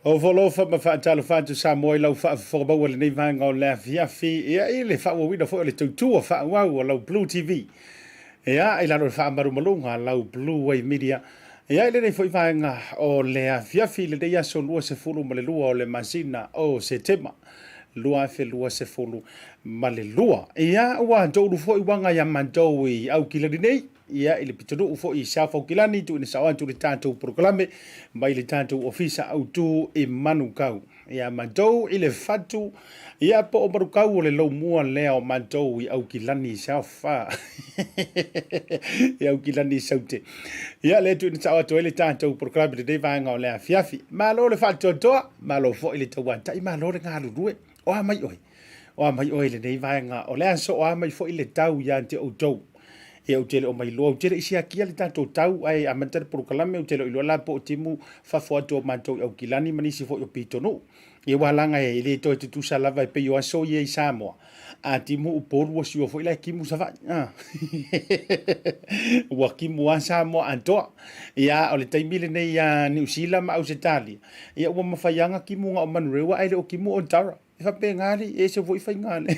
Ofo ma faatalofa atu Samoa i lau faafofoga maua i lenei vaega o le afiafi, ia i le faaauauina foi o le tautua faaauau a lau Blue TV. Ia, i lalo o le faamalumaluga a lau Blue Wave Media. Ia, i lenei foi vaega o le afiafi i lenei aso 22 o le masina o Setema 2022. Ia, ua toulu foi uaga ia matou i Aukilani nei, ia i le pitonuu foi i South Aukilani, tuuina sao atu le tatou polokalame mai le tatou ofisa autu i Manukau. Ia matou i le fatu, ia po o Manukau o le lomua lea o matou i Aukilani South, i Aukilani Saute. Ia le tuuina sao atu ai le tatou polokalame i lenei vaega o le afiafi. Malo le faatoatoa, malo foi le tauatai, malo le galulue. O a mai oe? O a mai oe i lenei vaega o le aso, o a mai foi le tau ia te outou. Ia ou te le o mailoa, ou te le i siakia le tatou tau, ae amata le polokalame, ou te le o iloa la po o timu fafo atu o matou i Aukilani ma nisi foi o pitonuu. Ia ua laga e le toe tutusa lava e pei o aso ia i Samoa. A timu Upolu ua sua foi la e timu Savaii. Ah. Ua timu a Samoa atoa. Ia o le taimi lenei ia Niu Sila ma Ausetalia. Ia ua mafai lava ona timu na o Manurewa ae le o timu Otara. E faapena alii, e ese foi faiga le.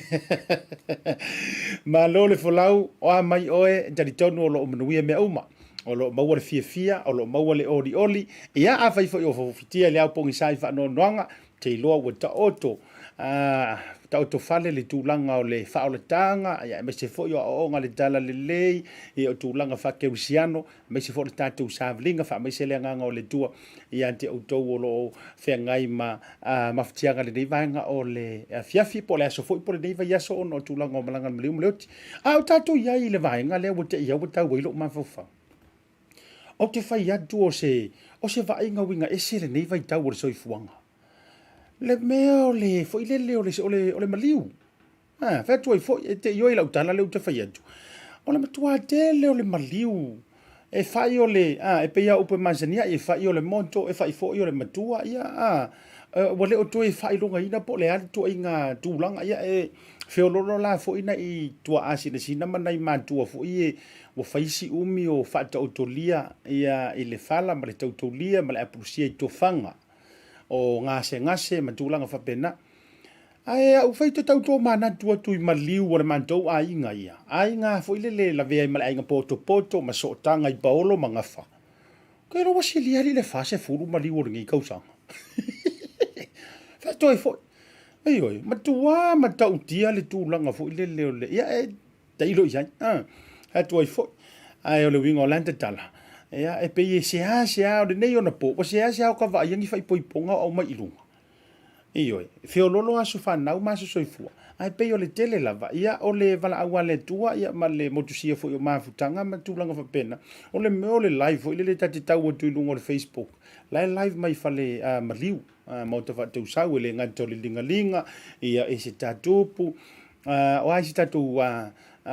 Malo le folau, o a mai oe, e talitonu o lo o manuia mea uma. O lo o maua le fiafia, o lo o maua le olioli. Ia, afai foi o fofitia i le ao pogisa i faanoanoaga, te iloa ua taoto, a, taoto fale le tulaga o le faaolataga, ia, aemaise foi o aoaoga i le talalelei, ia, o tulaga faakerisiano, aemaise foi o le tatou savaliga, faamaise le agaga o le Atua ia te outou o lo o feagai ma mafatiaga i lenei vaega o le afiafi, po o le aso foi po o lenei vaiaso ona o tulaga o malaga maliu ma le oti. A o tatou i ai i le vaega lea ua te i au ua tau ai lou mafaufau. Ou te fai atu o se, o se vaaiga uiga ese lenei vaitau o le soifuaga. Le mea o le foi lele o le, o le, o le maliu. A, fai atu ai foi, e te ioe i lau tala lea ou te fai atu, o le matua tele o le maliu, e fai o le, a, e pei lava o upu e masani ai, e fai o le moto, e fai foi o le matua, ia, a, ua le o toe faailogaina po o le a le ituaiga tulaga, ia, e feoloolo la foi nai tuaa sinasina ma nai matua foi e ua fai si umi o faataotolia, ia, i le fala ma le tautaulia ma le apulusia i tofaga o gasegase ma tulaga faapena. Ae a ou fai te tau tomanatu atu i maliu o le matou aiga ia, aiga foi lele e lavea ai ma le aiga potopoto ma sootaga i paolo ma gafa. Ke iloa ua silia alii le 40 maliu o lenei tausaga. Fai atu ai foi. Ioe, matua matautia le tulaga foi lele o le, ia e tailo i ai. Ah, fai atu ai foi. Ae o le uiga o lana tatala, ia e pei e seasea o lenei ona po, ua seasea o ka vaai ni faaipoipoga o aumai i luga. Ioe, e feoloolo aso fanau ma aso soifua, ae pei o le tele lava, ia, o le valaau a le Atua, ia, ma le motusia foi o mafutaga ma tulaga faapena. O le mea o le live foi lele ta te tau atu i luga o le Facebook, la e live mai fale maliu, maota faatausau, e le gata o le ligaliga, ia, e se tatupu, o a isi tatou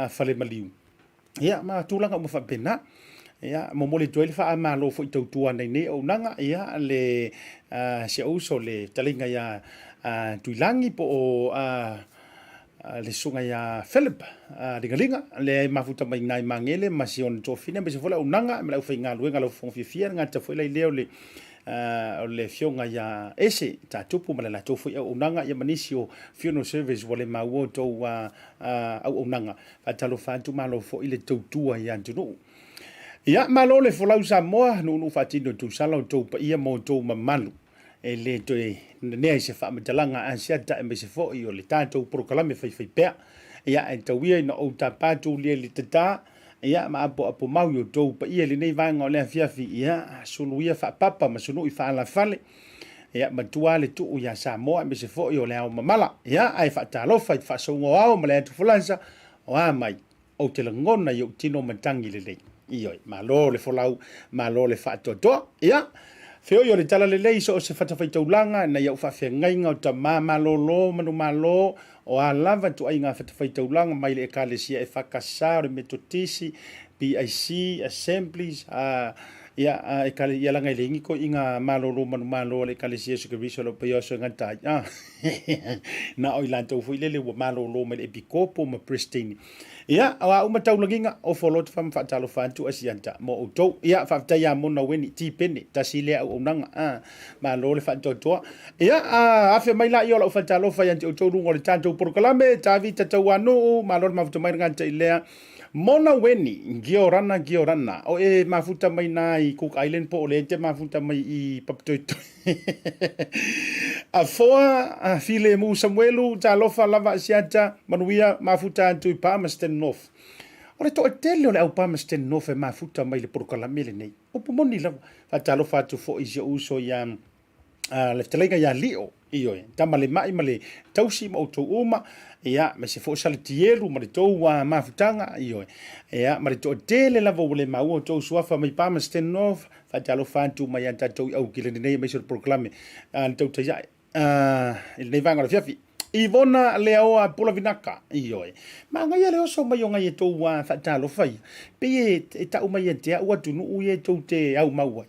fale maliu. Ia, ma tulaga uma faapena. Ia, momoli atu ai le faamalo foi tautua nei nei auaunaga, ia, le uh, si au uso le fetalaiga ia uh, Tuilagi po o uh, le susuga ia Philip uh, Ligaliga, le mafuta mai nai Magele ma si ona toafine, aemaise foi le auaunaga ma le aufaigaluega lau fofoga fiafia, le gata foi lai lea o le o le afioga ia Ese Tatupu ma le latou foi auaunaga, ia ma nisi o funeral service ua le maua outou auaunaga. Faatalofa atu, malo foi le tautua i atunuu. Ia, malo le folau Samoa, nuunuu faatino i tusala outou paia ma outou mamalu. E le toe nanea i se faamatalaga Asiata aemaise foi o le tatou polokalame faifaipea. Ia, e tau ia ina ou tapa tulia i le tata, ia, ma apoapo mau i outou paia i lenei vaega o le afiafi, ia, sulu ia faapapa ma sunui faalafale, ia, matua le tuu iā Samoa aemaise foi o le ao mamala. Ia, ae faatalofa i te faasouga o ao ma le atu Fulansa, o a mai, ou te lagona i ou tino matagi lelei. Ioe, malo le folau, malo le faatoatoa. Ia, feoi o le talalelei so o se fatafaitaulaga nai au faafeagaiga o tama malolo, manumalo, O a lava ituaiga fatafaitaulaga mai le Ekalesia EFKS, o le Metotisi, PIC, Assemblies, a, Ia, a ekale, ia laga e leai ni toeaiina malolo manumalo a le Ekalesia Iesu Keriso o lo o paia o aso e gata ai, a, na o i latou foi lele ua malolo mai le Epikopo ma Peresetene. Ia, o a uma taulagiga, ofo loto ma faatalofa atu a siata mo outou. Ia, faafetai ia Mona Weni, Tipene, tasi lea auaunaga, a, malo le faatoatoa. Ia, a, afe mai laia o lau faatalofa ia te outou luga o le tatou polokalame, Tavita Tauanuu, malo le mafuta mai le gata i lea. Mona Weni, Giorana Giorana, o e mafuta mai nā i Cook Island po o lea e te mafuta mai i Papatoetoe. Afoa, a Filemu Samuelu, talofa lava Asiata, manuia mafuta atu i Palmerston North. O le toatele o le au Palmerston North e mafuta mai le polokalame lenei. Upu moni lava. Faatalofa atu foi i si ou uso ia le fetalaiga ia Lio, ioe, tama le mai ma le tausi ma outou uma, ia, ma se foi Salatielu ma le tou mafutaga, ioe, ia, ma le toatele lava ua le maua outou suafa mai Palmerston North, faatalofa atu mai ia tatou i Aukilani nei aemaise o le polokalame le tautai ae i lenei vaega o le afiafi. Ivona Leaoa Pulavinaka, ioe, manaia le oso mai o nai e tou faatalofa ia, pei e tau mai ia te au atunuu ia e tou te aumau ai.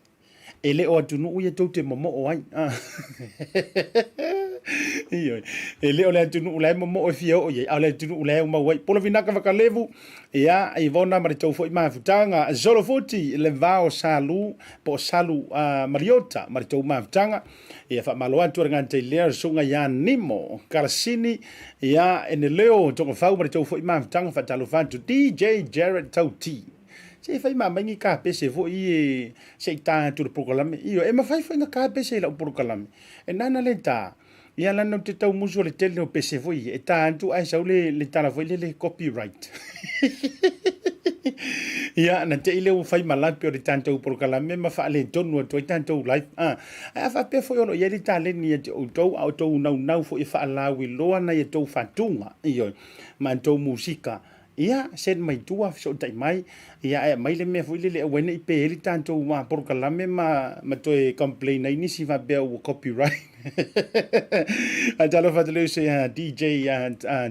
E le o atunuu ia tou te momoo ai. Ioe. E le o le atunuu la e momoo e fia oo i ai, a o le atunuu la e aumau ai. Polovinaka Vakalevu, ia, Ivona ma le tou foi mafutaga. Zolofuti, le vao Salu, po o Salu Mariota ma le tou mafutaga. Ia, faamalo atu le gata i lea, le susuga ia Nimo Kalasini, ia, Eneleo Togafau ma le tou foi mafutaga. Faatalofa atu DJ Jared Tauti. Se i fai ma mai ni kapese foi e se i tā atu le polokalame. Ioe, e mafai foi na kapese i lau polokalame. E nana le tā, ia lana ou te tau musu o le tele o pese foi ia, e tā atu ae sau le, le tala foi lele copyright. Ia, na te i le ua fai ma lape o le tatou polokalame ma faaletonu atu ai tatou live. Ah, ae a faapea foi o lo o i ai le taleni ia te outou, a o outou naunau foi e faalauiloa nai a outou faatuga, ioe, ma outou musika, Ia, send mai tua, fesootai mai, ia ae aumai le mea foi lele aua ne i pe ai le tatou polokalame ma, ma toe complain ai nisi faapea ua copyright. Ae talofa atu le uso ia DJ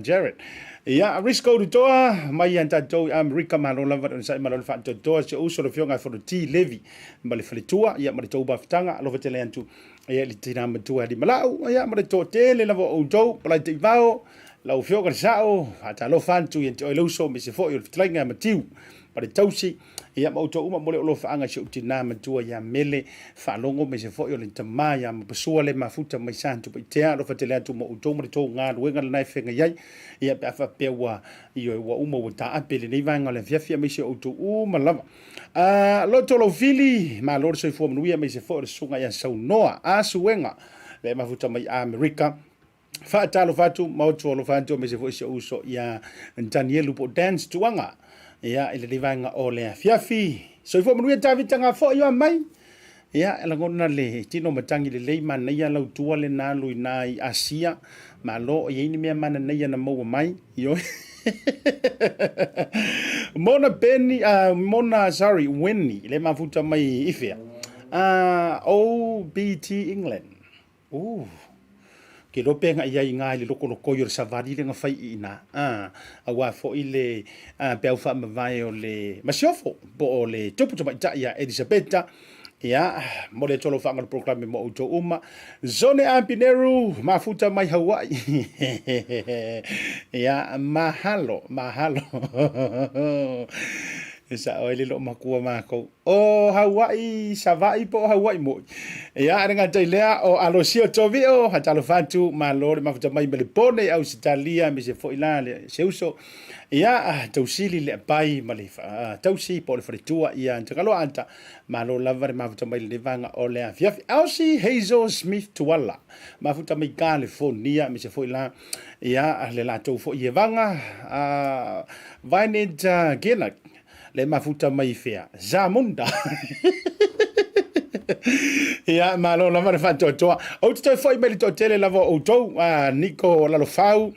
Jared. Ia, Risco Rutoa, mai ia tatou i Amerika, malo lava le onosai, malo le faatoatoa, si ou uso le afioga i Fono T. Levy, ma le faletua, ia, ma le tou mafutaga, alofa tele atu, ia, i le tina matua ia Limalau, ia, ma le toatele lava o outou, Palai Taivao, Lau Afioga i le Sao, faatalofa atu ia te oe le uso aemaise foi o le fetalaiga ia Matiu ma le tausi, ia ma outou uma mo le alofaaga i si ou tina matua ia Mele Faalogo aemaise foi o le tama ia Mapasua le mafuta mai Satupaitea. Alofa tele atu mo outou ma le tou galuega lena e feagai ai, ia pe a faapea ua, ioe, ua uma ua taape i lenei vaega o le afiafi aemaise o outou uma lava. Loto Laufili, malo le soifua manuia aemaise foi o le susuga ia Saunoa Asuega le mafuta mai Amerika. Faatalofa atu ma otu alofa atu aemaise foi si ou uso ia Danielu po o Dance Tuaga ia i lenei vaega o le afiafi. Soifua manuia Tavita Gafo'i oa mai. Ia e lagona le tino matagi lelei manaia lau tua le na alu ina i Asia. Malo o i ai ni mea mananaia na maua mai. Ioe. Mona Benny, Mona, sorry, Winnie, le mafuta mai i fea. OBT England. Ooh. Ke iloa pe agai ai i ina i le lokolokoi o le savali lea na fai i ina, a, aua foi le peau faamavae o le masiofo po o le tupu tamaitai ia Elisapeta. Ia, momoli atu alofaaga o le polokalame mo outou uma. Zone A Pineru, mafuta mai Hawaii. Ia, mahalo, mahalo. E sao ai le loo makua makou. O Hauaʻi, Savaʻi po o Hauaʻi moi. Ia, e le gata i lea, o Alosio Tovio, faatalofa atu, malo le mafuta mai Melepone i Ausetalia, aemaise foi la le se uso. Ia, tausili le apai ma le tausi po o le faletua ia Tagaloa Ata, malo lava le mafuta mai lenei vaega o le afiafi. Elsie Hazel Smith Tuala, mafuta mai Kalifornia, aemaise foi la ia le latou foi evaga, Vined Genak, Le mafuta mai i fea? Zamunda. Ia, malo lava le faatoatoa. Ou te toe foi mai le toatele lava o outou, Niko Lalofau,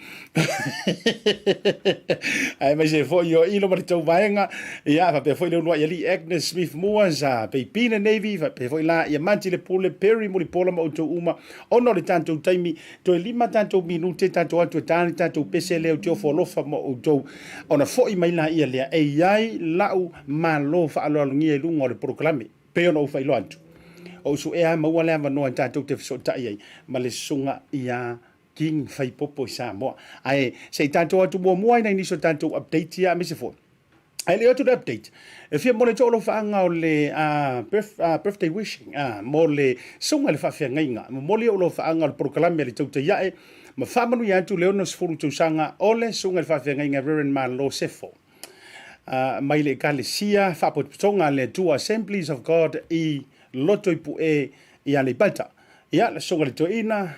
aemaise foi o Ilo ma le tou vaega. Ia, faapea foi le uluai alii Agnes Smith Moores, Peipina Navy, faapea foi la ia Mati le Pule, Perry Mulipola ma outou uma. Ona o le tatou taimi, toe 5 tatou minute tatou atu e ta le tatou pese lea ou te ofo alofa ma outou. Ona foi mai laia lea, e i ai lau malo faaaloalogia i luga o le polokalame. Pei ona ou faailoa atu, o ou suea maua le avanoa e tatou te fesootai ai ma le susuga ia King Faipopo i Samoa. Ae se i tatou atu muamua ai nai nisi o tatou update ia aemaise foi. Ae le atu le update, e fia momoli atu alofaaga o le birthday wishing mo le susuga i le faafeagaiga. Momoli ou alofaaga o le polokalame a le Tautai Ae ma faamanuia atu le 60 tausaga o le susuga i le faafeagaiga Reverend Malo Sefo mai le Ekalesia Faapotopotoga a le Atua Assemblies of God i Lotoipu'e i Aleipata. Ia, le susuga i le toeaina,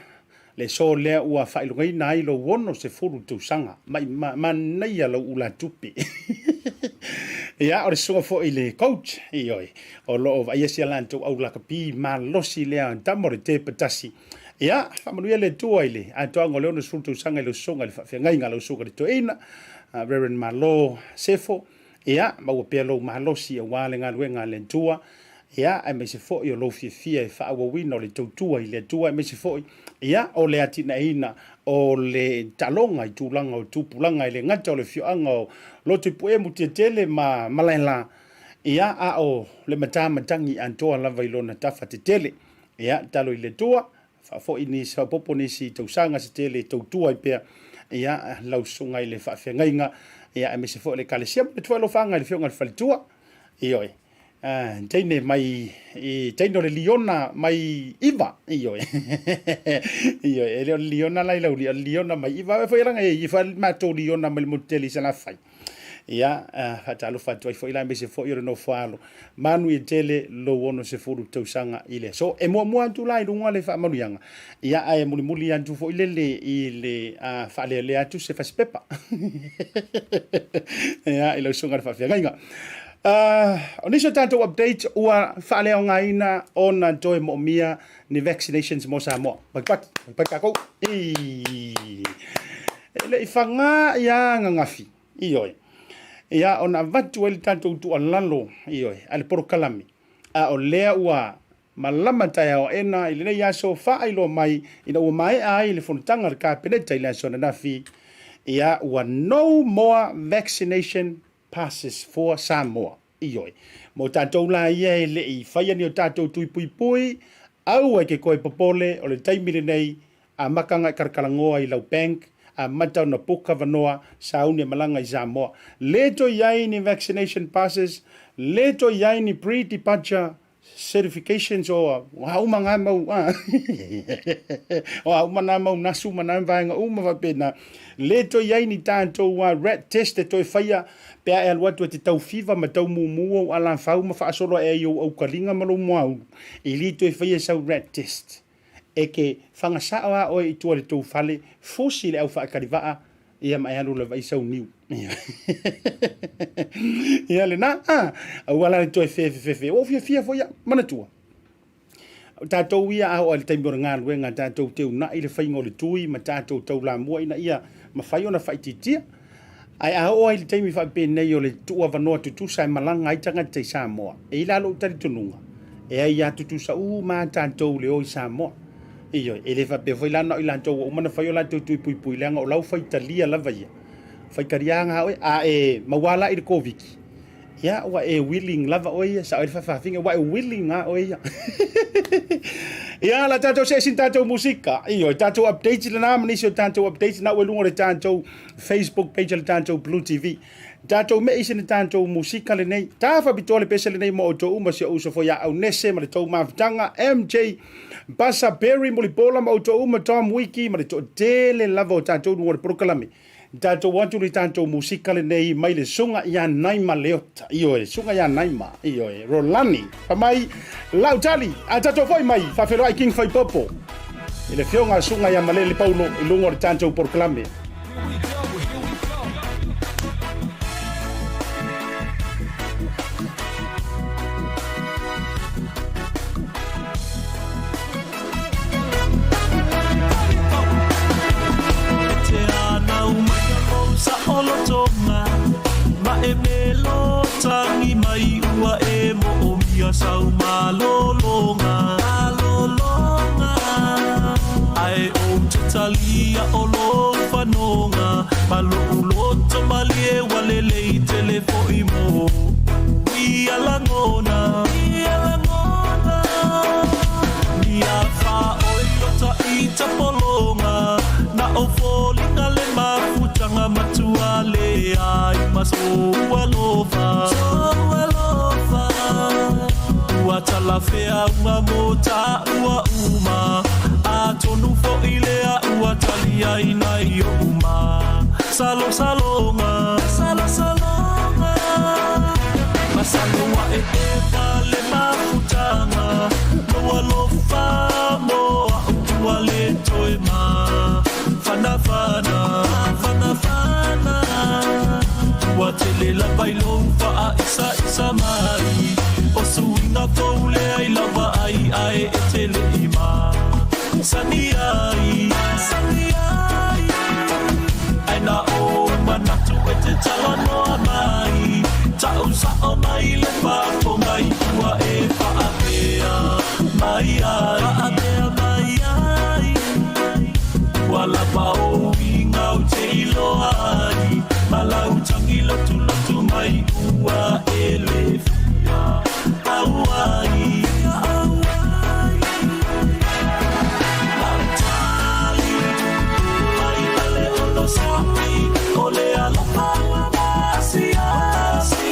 le aso lea ua faailogaina ai lou 60 tausaga, mai manaia lou ulatupe. Ia, o le susuga foi i le coach, ioe, o lo o vaaia si a latou au lakapi malosi lea tama o le tepa tasi. Ia, faamanuia le Atua i le atoaga o le 60 tausaga i lau susuga i le faafeagaiga, lau susuga i le toeaina, Reverend Malo Sefo. Ia, maua pea lou malosi aua le galuega a le Atua, ia, aemaise foi o lou fiafia e faaauauina o le tautua i le Atua, aemaise foi, ia, o le atinaeina o le taaloga i tulaga o tupulaga, e le gata o le afioaga o Lotopue, Mutiatele ma Malaela, ia, a o le matamatagi atoa lava i lona tafa tetele. Ia, talo i le Atua, faafoi nisi, faaopoopo nisi tausaga se tele e tautua ai pea, ia, lau susuga i le faafeagaiga, ia, aemaise foi o le Ekalesia. Momoli atu foi alofaga i le Afioga i le Faletua, ioe, teine mai, i teine o le liona mai iva, ioe, ioe, e le o le liona la i Laulii, o le liona mai iva, e foi laga e i fa matou liona mai le motu tele i Salafai. Ia, faatalofa atu ai foi la aemaise foi o le nofo alo. Manuia tele lou 60 tausaga i le aso. E muamua atu la i luga le faamanuiaga. Ia, ae mulimuli atu foi lele i le faalealea atu se fasipepa. Ia, i lau susuga i le faafeagaiga. O nisi o tatou update ua faaleaogaina ona toe moomia ni vaccinations mo Samoa. Pakipaki, pakipaki takou. E le i fagā ia ananafi, ioe, ia ona avatu ai le tatou tuualalo, ioe, a le polokalame, a o lea ua malama taeao aena i lenei aso faailoa mai ina ua maea ai le fonotaga a le Kapeneta i le aso ananafi, ia ua no more vaccination passes for Samoa. Ioe. Mo tatou la ia e le i faia ni o tatou tui puipui, aua e ke koe popole, o le taimi lenei, amata ona e kalakalanoa i lau bank, amata ona book avanoa, sauni e malaga i Samoa. Le toe i ai ni vaccination passes, le toe i ai ni pre-departure certifications o a uma ngā mau a o a uma nā mau nasu ma nā vaega uma faapena le toe i ai ni tātou a rat test e toe faia pe a e alu atu e te tau fiva ma tau mumu ou alafau ma faasolo ae ai ou aukaliga ma lou moaulu i li toe faia sau rat test e ke whangasao a oe i tua le tou fale fosi le au whaakalivaa ia ma e alu lava i sau niu. Ia lena, a, aua la le toe fefefefe. Ua ou fiafia foi au, manatua. O tatou ia a oo i le taimi o le galuega, tatou te uunai le faiga o le tui ma tatou taulamua ina ia mafai ona faaitiitia. Ae a oo ai i le taimi faapenei o le tuuavanoa tutusa e malaga ai tagata i Samoa, e i la lou talitonuga, e ai lava tutusa uma a tatou le o i Samoa. Ioe, e le faapea foi la na o i latou ua uma ona fai o latou tui puipui, leaga o lau faitalia lava ia. Faitalia ga oe, a e maua la i le Koviti, ia ua e willing lava oe ia, sao ai le faafaafina, ua e willing lava oe ia. Ia, la tatou see ese tatou musika. Ioe, tatou update lena ma nisi o tatou update na ua i luga o le tatou Facebook page o le tatou Blue TV. Tatou mei sina tatou musika lenei. Ta faapitoa le pese lenei mo outou uma si ou uso foi ia Aunese ma le tou mafutaga MJ Basa Berry Mulipola ma outou uma Tom Wiki ma le toatele lava o tatou luga o le polokalame. Tatou atu le tatou musika lenei mai le susuga ia Naima Leota. Ioe, susuga ia Naima. Ioe, Rolani. Fa mai lau tali. A tatou foi mai faafeiloai King Faipopo. I le afioga a susuga ia Malele Paulo i luga o le tatou polokalame. Talafeauga mo taua uma, atonu foi lea ua taliaina i oʻu masalosaloga. Masalosaloga. Masalo aʻe eva le mafutaga, lou alofa mo aʻu ua le toe mafanafana. Mafanafana. Ua tele lava i lou faaisaisa mai, o suiga fou lea i lava ai ae e te le i masani ai. Masani ai. Ae na ou manatu e te talanoa mai, ta'u sa'o mai le faafofoga i ua e faapea mai ai. Faapea mai ai. Ua lava ou uiga ou te iloa ai, ma lau tagi lotulotu mai ua e le fia auai. Lau tali mai ma le onosai, o le alofa ua maasiasi.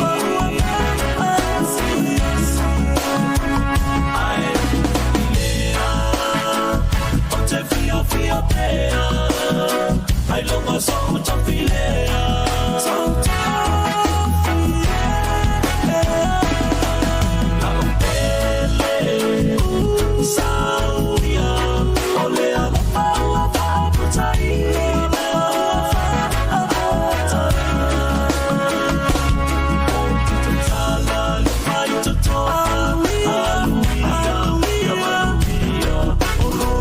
Ae i lea Ou te fiafia pea, ailoga soʻu tofi lea. Soʻu tofi lea. La'u pele sauia, o le alofa ua faaputaina. Ou te tatala le faitotoa, aluia, ia manuia o lou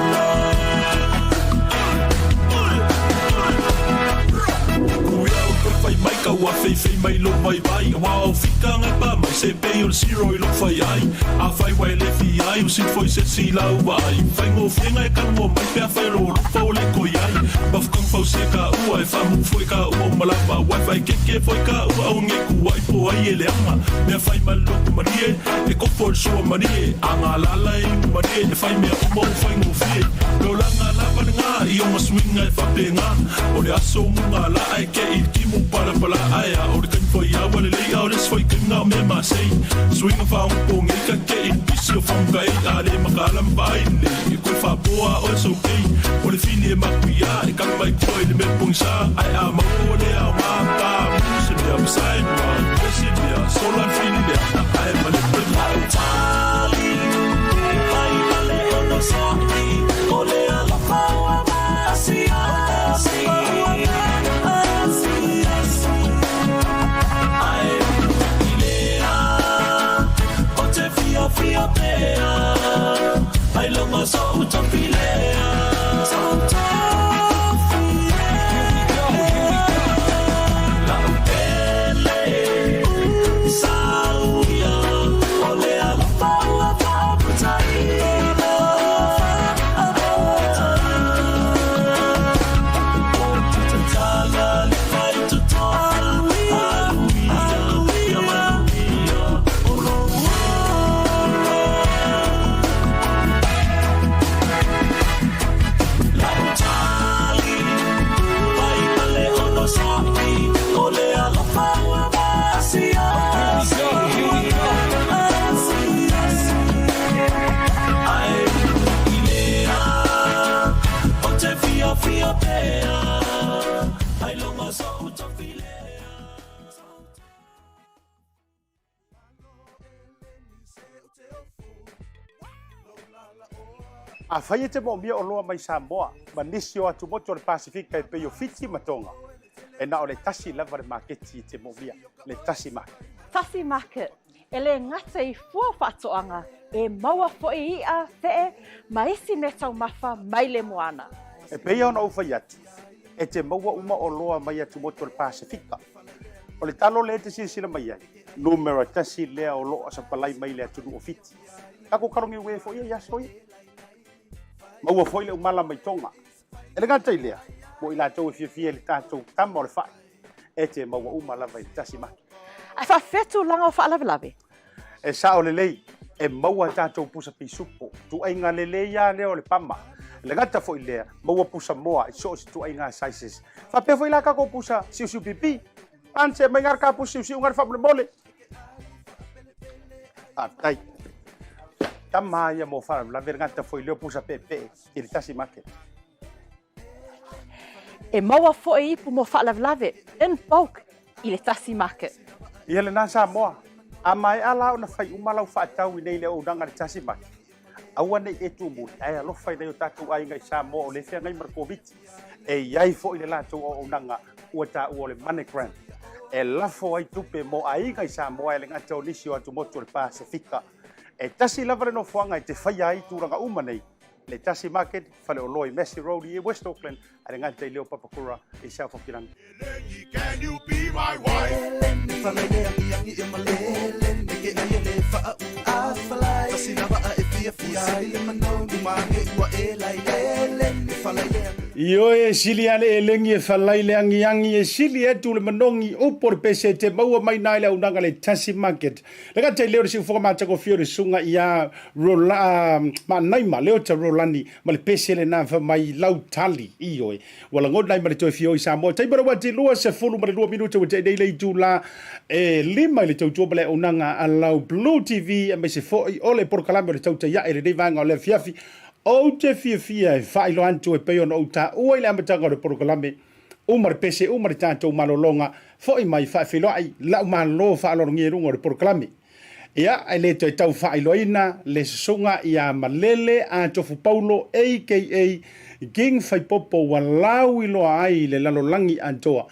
ola. Ku iau toe fai mai ka ua feifei mai lou vaivai Ua au fika ngai pa mai se pei o le zero i lou fai ai Afai ua e le fia ai o sili foi se si lau vaai Faigofie ngai kalua mai pe afai o lou alofa ua le koi ai Mafukang fausia ka ua e faamumu foi ka ua uma lava Wifi keke foi ka ua au nge ku ai po ai e leaga Mea fai ma le loto malie e kofo i le sua malie A galala e inu malie e fai mea uma ua faigofie Le olaga lava lena i ona suiga e faapena O le aso muga la ae ke i le timu palapala ae a o le taimi foi a ua lelei a o le isi foi taimi na o mea masei Suiga faaogopo nei ka ke i le pisi o faguga ei a le makaala ma vaai lelei e koe faapoa a oe sokei O le fili e makuia e kami mai koe i le mea pogisa ae a maua ua le aoga pa mu se mea masae ma koe se mea sola le fili leaga ae malepe Lau tali mai ma le onosai o le alofa ua maasiasi. Ae i lea ou te fiafia pea ailoga soʻu tofi lea. Soʻu tofi lea. La'u pele sauia o le alofa ua faaputaina. Ou te tatala le faitotoa, aluia, ia manuia o lou ola. Lau tali mai ma le onosai, o le alofa ua maasiasi. Ae i lea ou te fiafia pea, ailoga soʻu tofi lea. Afai e te moomia oloa mai Samoa ma nisi o atumotu o le Pasefika e pei o Fiti ma Tonga, e na o le tasi lava le maketi e te moomia, le Tasi Market. Tasi Market, e le gata i fua faatoaga, e maua foi iʻa, feʻe, ma isi mea taumafa mai le moana. E pei ona ou fai atu, e te maua uma oloa mai atumotu o le Pasefika. O le talo lea e te silasila mai ai, numera tasi lea o lo o sapalai mai le atunuu o Fiti. Tatou kalogi ue foi ia i aso ia. Maua foi le umala mai Tonga. E le gata i lea, mo i latou e fiafia i le tatou tama o le fai, e te maua uma lava i le tasi maki. Ae faafefea tulaga o faalavelave? E sao lelei, e maua tatou pusa pisupo, tuaiga lelei a lea o le pama. E le gata foi i lea, maua pusa moa i so o se tuaiga sizes. Faapea foi la tatou pusa siusiu pipi. Ante mai ngā ka pusa siusiu ngā faamolemole. Faafetai. Tama ia mo faalavelave le gata foi leo pusa peepee i le tasi market. E maua foi ipu mo faalavelave in bulk i le tasi market. Ia lena Samoa, a maea la ona fai uma lau faatau i nei le auaunaga a le tasi market, aua ne i e tuumuli ae alofa i nai o tatou aiga i Samoa o lea e feagai ma le Koviti. E i ai foi le latou auaunaga ua taua o le MoneyGram e lafo ai tupe mo aiga i Samoa e le gata o nisi o atumotu o le Pasefika. E tasi lava le nofoaga e te faia ai tulaga uma nei, le Tasi Market, faleoloa i Massey Road i West Auckland, ae le gata i leo Papakura i South Hokirangi. Ioe, e sili lava le elegi e falai le agiagi, e sili atu le manogi, upu o le pese e te maua mai na i le auaunaga le Tasi Market. Le gata i leo le siufoga matagofie o le susuga ia Rola, Maanaima Leota Rolani ma le pese lena fa mai lau tali. Ioe, ua lagona ai ma le toe fia o i Samoa. Taimi o le wati 22 minute ua tea nei le itula e 5 i le tautua ma le auaunaga a lau Blue TV aemaise foi o le polokalame o le tautai ae i lenei vaega o le afiafi. Ou te fiafia e faailoa atu e pei ona ou taua i le amataga o le polokalame, uma le pese, uma le tatou malologa, foi mai faafeiloai lau malo faaaloalogia i luga o le polokalame. Ia, e le toe tau faailoaina le susuga ia Malele a Tofu Paulo aka King Faipopo ua lauiloa ai i le lalolagi atoa.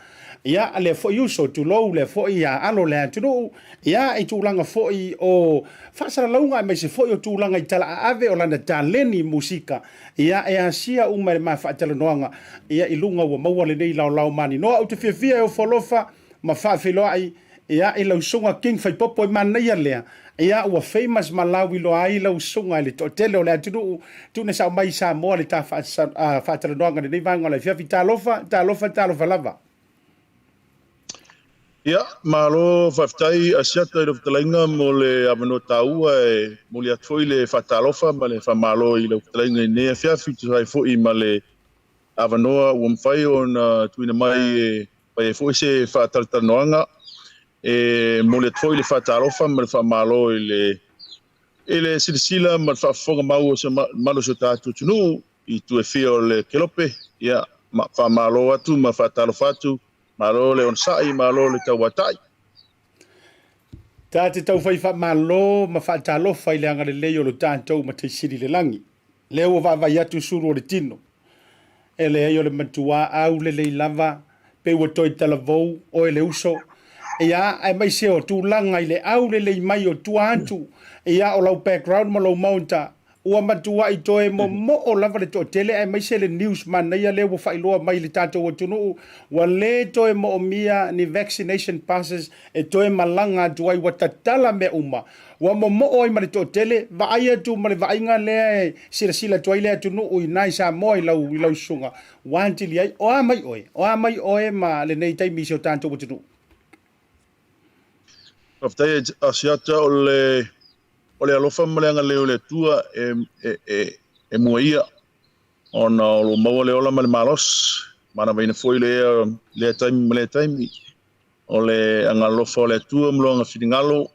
Ia, lea foi uso, tulou, lea foi alo le atunuu, ia, i tulaga foi o faasalalauga aemaise foi o tulaga i tala aave o lana taleni musika, ia, e asia uma e le ma faatalanoaga, ia, i luga ua maua lenei laolao maninoa. Ou te fiafia e ofo alofa ma faafeiloai ia i lau susuga King Faipopo e manaia lea ia ua famous ma lauiloa ai lau susuga i le toatele o le atunuu tuune sao mai i Samoa le ta faatalanoaga i lenei vaega o le afiafi. Talofa, talofa, talofa lava. Ia, malo faafetai Asiata i lau fetalaiga mo le avanoa taua e momoli atu foi le faatalofa ma le faamalo i lau fetalaiga i lenei afiafi e tusa ai foi ma le avanoa ua mafai ona tuuina mai e fai ai foi se faatalatalanoaga. E momoli atu foi le faatalofa ma le faamalo i le i le silasila ma le faafofoga mau o se mamalu o si o tatou atunuu i itu e fia o le kelope. Ia, faamalo atu ma faatalofa atu. Malo le onosai, malo le tauatai. Ta te taufai faamalo ma faatalofa i le agalelei o lo tatou Matai Sili i le lagi. Lea ua vaavaai atu sulu o le tino. E leai o le matua aulelei lava pe ua toe talavou oe le uso. Ia, aemaise o tulaga i le aulelei mai o tua atu, ia o lau background ma lou maota, ua matuai toe momoo lava le toatele aemaise le news manaia lea ua faailoa mai i le tatou atunuu, ua le toe moomia ni vaccination passes e toe malaga atu ai, ua tatala mea uma. Ua momoo ai ma le toatele, vaai atu ma le vaaiga lea e silasila atu ai le atunuu i ina i Samoa i lau, i lau susuga, ua atili ai, o a mai oe, o a mai oe ma lenei taimi i si o tatou atunuu. Faafetai Asiata, o le, o le alofa ma le agalelei o le Atua e, e, e, e mua ia ona o lo o maua le ola ma le malosi, manavaina foi lea, lea taimi ma lea taimi. O le agalofa o le Atua ma Lona finagalo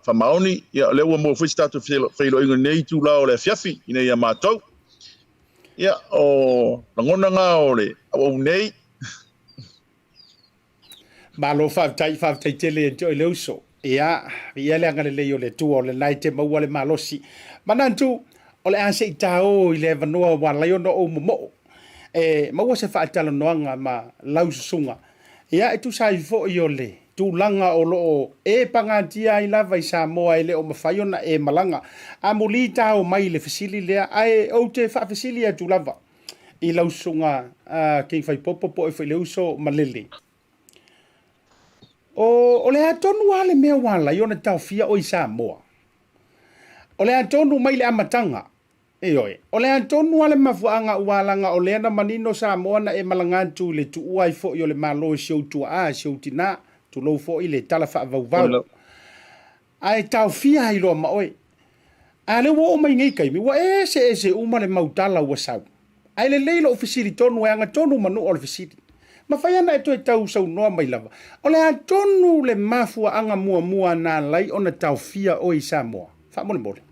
faamaoni. Ia, o lea ua maua foi se tatou feiloaiga i lenei itula o le afiafi ina ia matou. Ia, o lagona na o le auau nei. Malo faafetai, faafetai tele ia te oe le uso. Ia, viia le agalelei o le Atua, o lena e te maua le malosi. Manatu, o le a se i taō i le avanoa ua alai ona ou momoo. E maua se faatalanoaga ma lau susuga, ia e tusa ai foi o le tulaga o lo o e pagatia ai lava i Samoa e le o mafai ona e malaga. Amuli tao mai i le fesili lea, ae ou te faafesili atu lava i lau susuga King Faipopo po o oe foi le uso Malele. O, o le a tonu lava le mea ua ala ai ona taofia oe i Samoa? O le a tonu mai le amataga Ioe, o le a tonu lava le mafuaaga ua laga o lea na manino Samoa na e malaga atu i le tuua ai foi o le Malo i si ou tuaa, si ou tina, tulou foi le tala faavauvau. Ae taofia ai loa ma oe. A lea ua oo mai nei taimi, ua eseese uma le mau tala ua sau. Ae lelei lou fesili tonu e agatonu manua o le fesili. Mafai ana e toe tau saunoa mai lava, o le a tonu le mafuaaga muamua na ala ai ona taofia oe i Samoa? Faamolemole.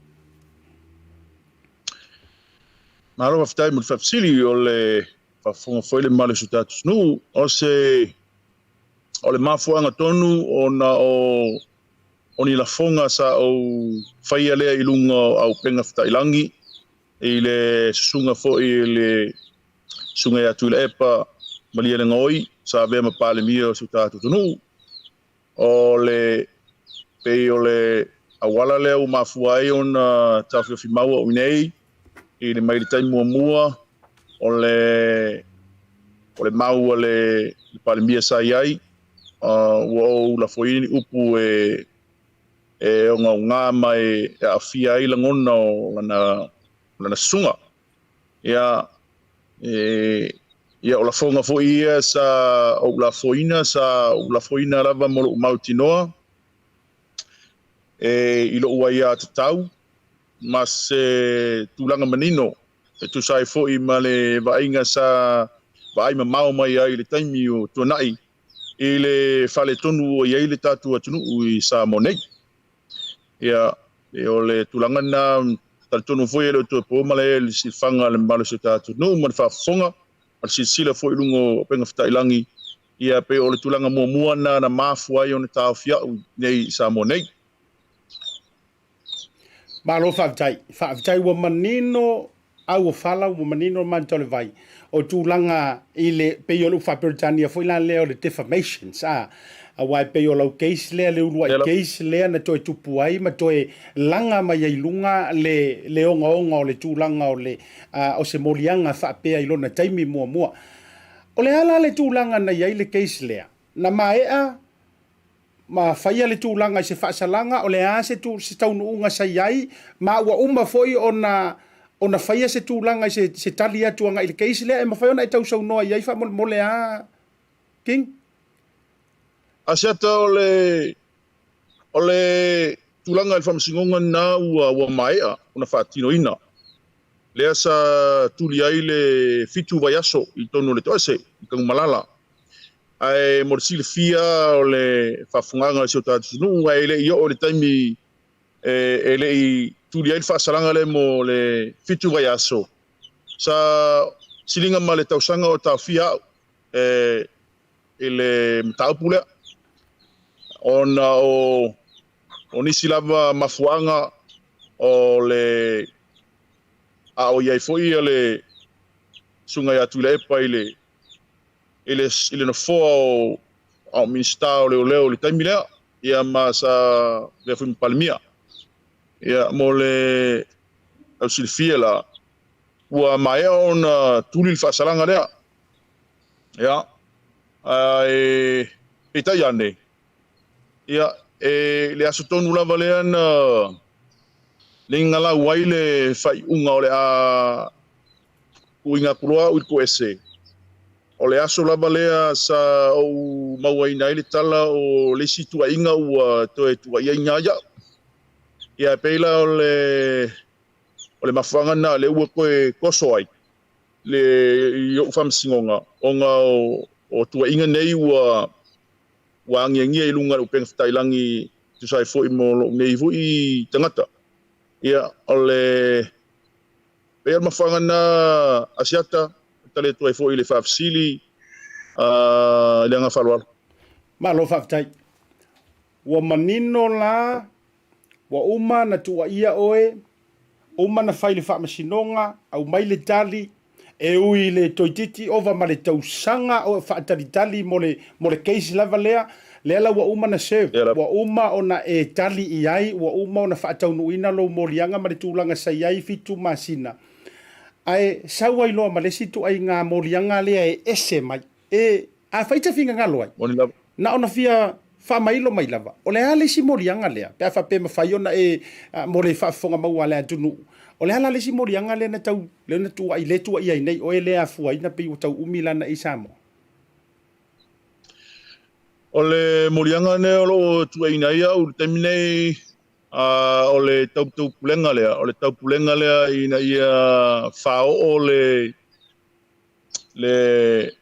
Malo faafetai mo le faafesili, o le faafofoga foi le mamalu o si o tatou atunuu. O se o le mafuaaga tonu ona o o ni lafoga sa ou faia lea i luga o auupega fetailangi i le susuga foi i le Susuga ia Tuilaepa Malielegaoi sa avea ma Palemia o si o tatou atunuu. O le pei o le auala lea ua mafua ai ona taofiofi mau au i inei i le mai le taimi muamua o le o le mau a le Palemia sa i ai, ua ou lafoina ni upu e e ogaoga ma e aafia ai lagona o lana lana susuga. Ia, e, ia o lafoga foi ia sa ou lafoina, sa ou lafoina lava mo lou mautinoa e, i lou aiatatau ma se tulaga manino e tusa ai foi ma le vaaiga sa vaai mamao mai ai i le taimi o tuanai i le faaletonu ua i ai le tatou atunuu i Samoa nei. Ia, e o le tulaga lena, talitonu foi e le o toe po malae i le silafaga a le mamalu o si o tatou atunuu ma le faafofoga ma le silasila foi i luga o upega fetailangi, ia pei o le tulaga muamua lena na mafua ai ona taofi a'u nei i Samoa nei. Malo faafetai. Faafetai ua manino au o fala ua manino le matou le vai o tulaga i le pei o le faa-Peretania foi la lea o le defamations a aua e pei o lau case lea le uluai case lea na toe tupu ai ma toe laga mai ai luga le le ogaoga o le tulaga o le o se moliaga faapea i lona taimi muamua. O le a la le tulaga na i ai le case lea? Na maea ma faia le tulaga i se faasalaga, o le a se, tu, se taunuuga sa i ai, ma ua uma foi ona ona faia se tulaga i se, se tali atu agai i le case lea, e mafai ona e tausaunoa i ai faamolemole a King? Asiata o le o le tulaga i le faamasinoga lena ua ua maea ona faatinoina. Lea sa tuli ai le 7 vaiaso i totonu o le toese i Tanumalala. Ae mo le silafia o le faafofogaaga a si o tatou atunuu, ae le i oo i le taimi e le i tuli ai le faasalaga lea mo le 7 vaiaso, sa siliga ma le tausaga o taofia au e i le mataupu lea, ona o o nisi lava mafuaaga o le a o i ai foi le Susuga ia Tuilaepa i le i le, i le nofoa o, o Minisita o Leoleo i le taimi lea, ia ma sa avea foi ma Palemia. Ia, mo le tausilafia la, ua maea ona tuli le faasalaga lea. Ia, ae peitai ane, ia, e le aso tonu lava lea na ligalau ai le faaiuga o le a tuuina atu loa au i le toese. O le aso lava lea sa ou mauaina ai le tala o le isi tuuaiga ua toe tuuaiaina ai au. Ia e pei la o le o le mafuaaga lena lea ua toe toso ai le i ou faamasinoga ona o o tuuaiga nei ua ua agiagia i luga o le upega fetailangi e tusa ai foi mo lou nei foi tagata. Ia o le Pei o le mafuaaga lena Asiata, e tali atu ai foi i le faafesili i le agaga faaaloalo. Malo faafetai. Ua manino la, ua uma na tuuaia oe, uma na fai le faamasinoga, aumai le tali, e ui i le toeitiiti ova ma le tausaga o faatalitali mo le, mo le case lava lea, lea la ua uma na serve, ua uma ona e tali i ai, ua uma ona faataunuuina lou moliaga ma le tulaga sa i ai 7 masina, ae sau ai loa ma le isi ituaiga moliaga lea e ese mai. E, afai e te finagalo ai, na ona fia faamailo mai lava, o le a le isi moliaga lea, pe a faapea e mafai ona e, mo le faafofoga maua a le atunuu, o le a la le isi moliaga lea na tau, lea na tuuai, lea e tuuaia ai nei oe lea e afuaina pei ua tau umi lana i Samoa? O le moliaga lenei o lo o tuuaiina ai au i le taimi nei, o le taupulega lea, o le taupulega lea ina ia faaoo le le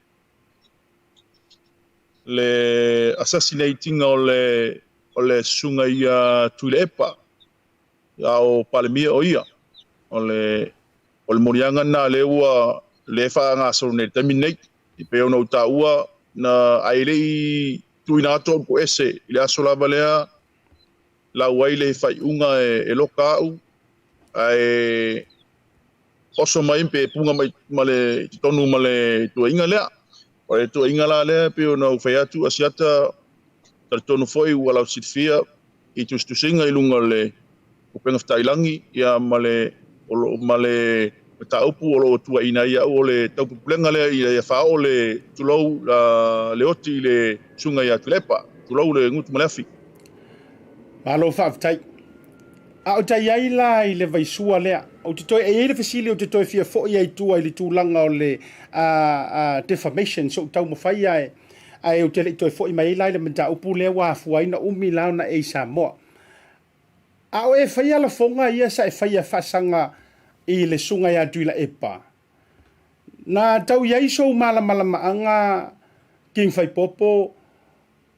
Le assassinate ina o le o le susuga ia Tuilaepa, a o Palemia o ia. O le o le moliaga lena lea ua lea e faagasolo nei i le taimi lenei. E pei ona ou taua na ae le i tuuina atu au toese i le aso lava lea lau ai le faaiuga e loka au ae oso mai pe puga mai ma le i totonu ma le tuuaiga lea. O le tuuaiga la lea e pei ona ou fai atu Asiata, talitonu foi ua lausilafia i tusitusiga i luga o le upega fetailagi ia ma le ma le mataupu o lo o tuuaiina ai au o le taupupulega lea ina ia faaoo le tulou le oti i le susuga ia Tuilaepa, tulou le gutu ma le afi. Malo faafetai. A o ta i ai la i le vaisua lea, ou te toe, e i ai le fesili ou te toe fia foi ai i tua i le tulaga o le defamation, se i ou taumafai ae, ae ou te le i toe foi mai ai la i le mataupu lea ua afua ai ona umi la ona e i Samoa. A o e faia lafoga ia sa e faia faasaga i le Susuga ia Tuilaepa, na tau i ai sou malamalamaaga King Faipopo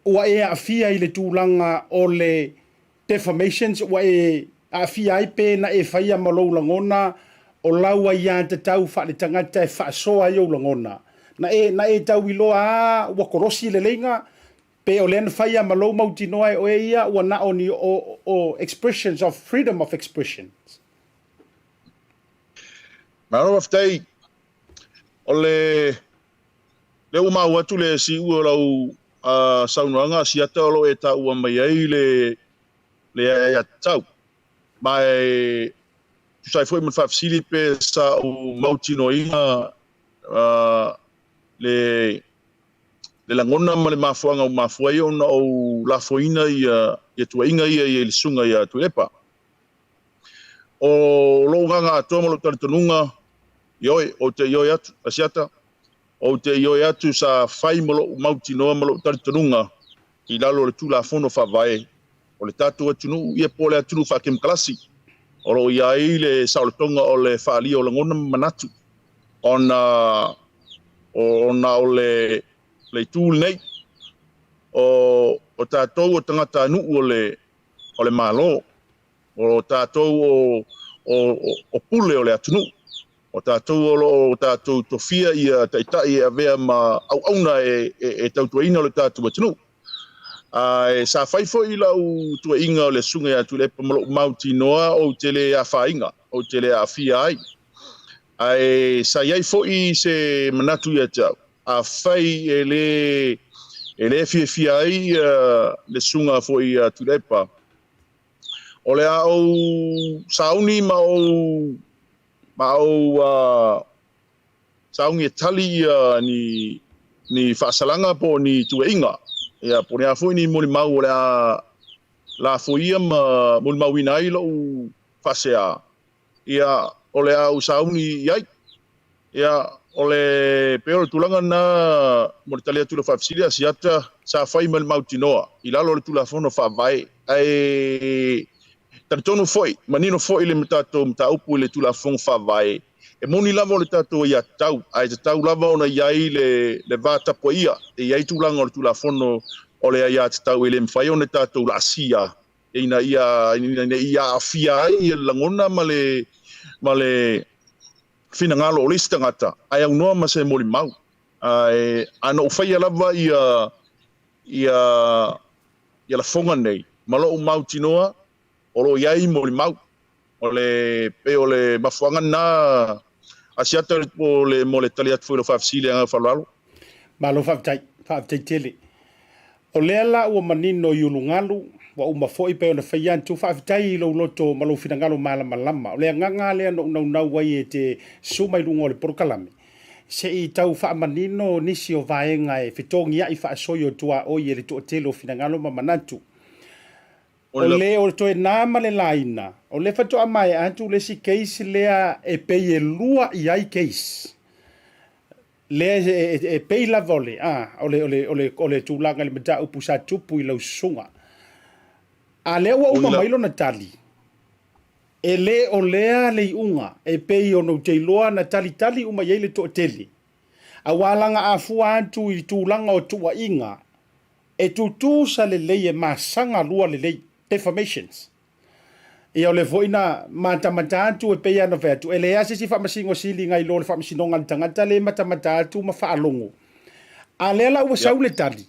ua e aafia i le tulaga o le defamations ua e aafia ai pe na e faia ma lou lagona o lau aiatatau faaletagata e faasoa ai ou lagona? Na e na e tau iloa a ua kolosi le leiga pe o lea na faia ma lou mautinoa e oe ia ua na o ni o o expressions of freedom of expressions? Malo faafetai. O le lea ua maua atu le siu o lau saunoaga Asiata o lo o e taua mai ai le le aiatatau. Ma e tusa ai foi ma le faafesili pe sa ou mautinoaina le le lagona ma le mafuaaga ua mafua ai ona ou lafoina ia ia tuuaiga ia i le susuga ia Tuilaepa. O lou agaga atoa ma lou talitonuga, ioe, ou te ioe atu, Asiata, ou te ioe atu sa fai ma lou mautinoa ma lou talitonuga i lalo o le Tulafono Faavae o le tatou atunuu, ia po o le atunuu faakemokalasi, o lo o i ai le saolotoga o le faaalia o lagona ma manatu, ona ona o le le itu lenei, o o tatou o tagatanuu o le o le Malo. O tatou o, o, o pule o le atunuu. O tatou o lo o tatou tofia ia taitai e avea ma auauna e, e, e tautuaina lo tatou atunuu. Ae sa fai foi lau tuuaiga o le susuga ia Tuilaepa ma lou mautinoa ou te le afaina, ou te le aafia ai. Ae sa i ai foi se manatu ia te au, afai e le, e le fiafia ai le susuga foi ia Tuilaepa, O le a ou sauni ma ou ma ou sauni e tali ia ni ni faasalaga po o ni tuuaiga, ia po o le a foi ni molimau o le a lafoia ma molimauina ai lou faasea, ia, o le a ou sauni i ai. Ia, o le, pei o le tulaga lena mo le tali atu i lau faafesili, Asiata, sa fai ma le mautinoa i lalo o le Tulafono Faavae, ae talitonu foi, manino foi le tatou mataupu i le Tulafono Faavae, e moni lava o le tatou aiatatau, ae tatau lava ona i ai le, le va tapuaia, e i ai tulaga o le Tulafono o le aiatatau e le mafai ona tatou laasia ina ia ina ne i aafia ai le lagona ma le ma le finagalo o le isi tagata ae aunoa ma se molimau. Ae a na ou faia lava ia ia ia lafoga nei ma lou mautinoa o lo o i ai molimau. O le pei o le mafuaaga lena Asiata o le mo le tali atu foi i lau faafesili agaga faaaloalo. Malo faafetai, faafetai tele. O lea la ua manino i ulugalu, ua uma foi pei ona fai atu, faafetai i lou loto ma lou finagalo malamalama. O le agaga lava lea na ou naunau ai e te susu mai luga o le polokalame, se i tau faamanino nisi o vaega e fetogiai faasoi o tuaoi e le toatele o finagalo ma manatu. O le o toe na ma le laina, o lea faatoa maea atu le isi case lea e pei e lua i ai case. Lea e pei lava o le, a, o le, o le, o le, o le tulaga i le mataupu sa tupu i lau susuga. A lea ua uma mai lona tali, e le o lea le iuga e pei ona ou te iloa na talitali uma i ai le toatele. Aua laga a fua atu i tulaga o tuuaiga. E tutusa lelei e masaga lua lelei, defamations. Ia o le foi na matamata atu e pei lava ona fai atu, e leai lava se isi faamasino sili nai lo le faamasinoga a le tagata lea e matamata atu ma faalogo. A lea la ua sau le tali,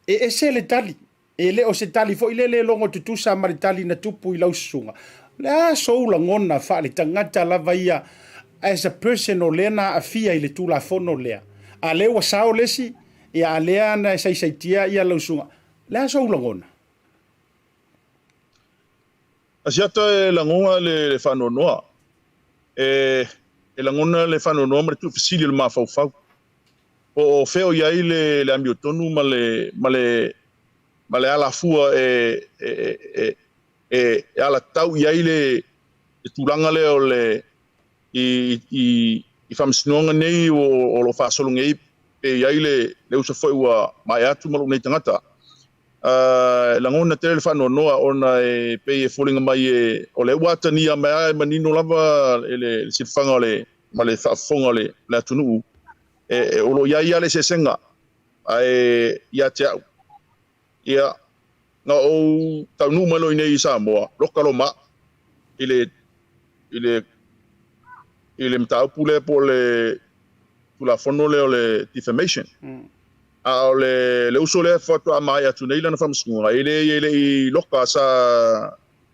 e ese le tali. E le o se tali foi lele e logo tutusa ma le tali na tupu i lau susuga. O le a sou lagona faaletagata lava ia as a person o lea na aafia i le Tulafono lea? A lea ua sao le isi, ia a lea na e saisaitia ia lau susuga. O le a sou lagona? Asiata e lagona le faanoanoa. E lagona le faanoanoa ma le tuufesili o le mafaufau. Po o fea o i ai le amiotonu ma le, ma le, ma le alafua e, e, e, e, e alatau i ai le, le tulaga lea o le, i, i, i faamasinoga nei o, o lo o faasolo nei pe i ai le, le uso foi ua maea atu ma lou nei tagata. Uh, lagona tele le faanoanoa ona e pei e foliga mai e, o lea ua atania mai lava e manino lava e le, le silafaga o le, ma le faafofoga o le, le atunuu e, e, o lo o i ai lava le eseesega ae ia te au ia na ou taunuu mai loa i nei i Samoa loka loa ma i le i le i le mataupu lea po o le Tulafono lea o le defamation. A o le le uso lea faatoa maea atu nei lana faamasinoga, e le e le i loka sa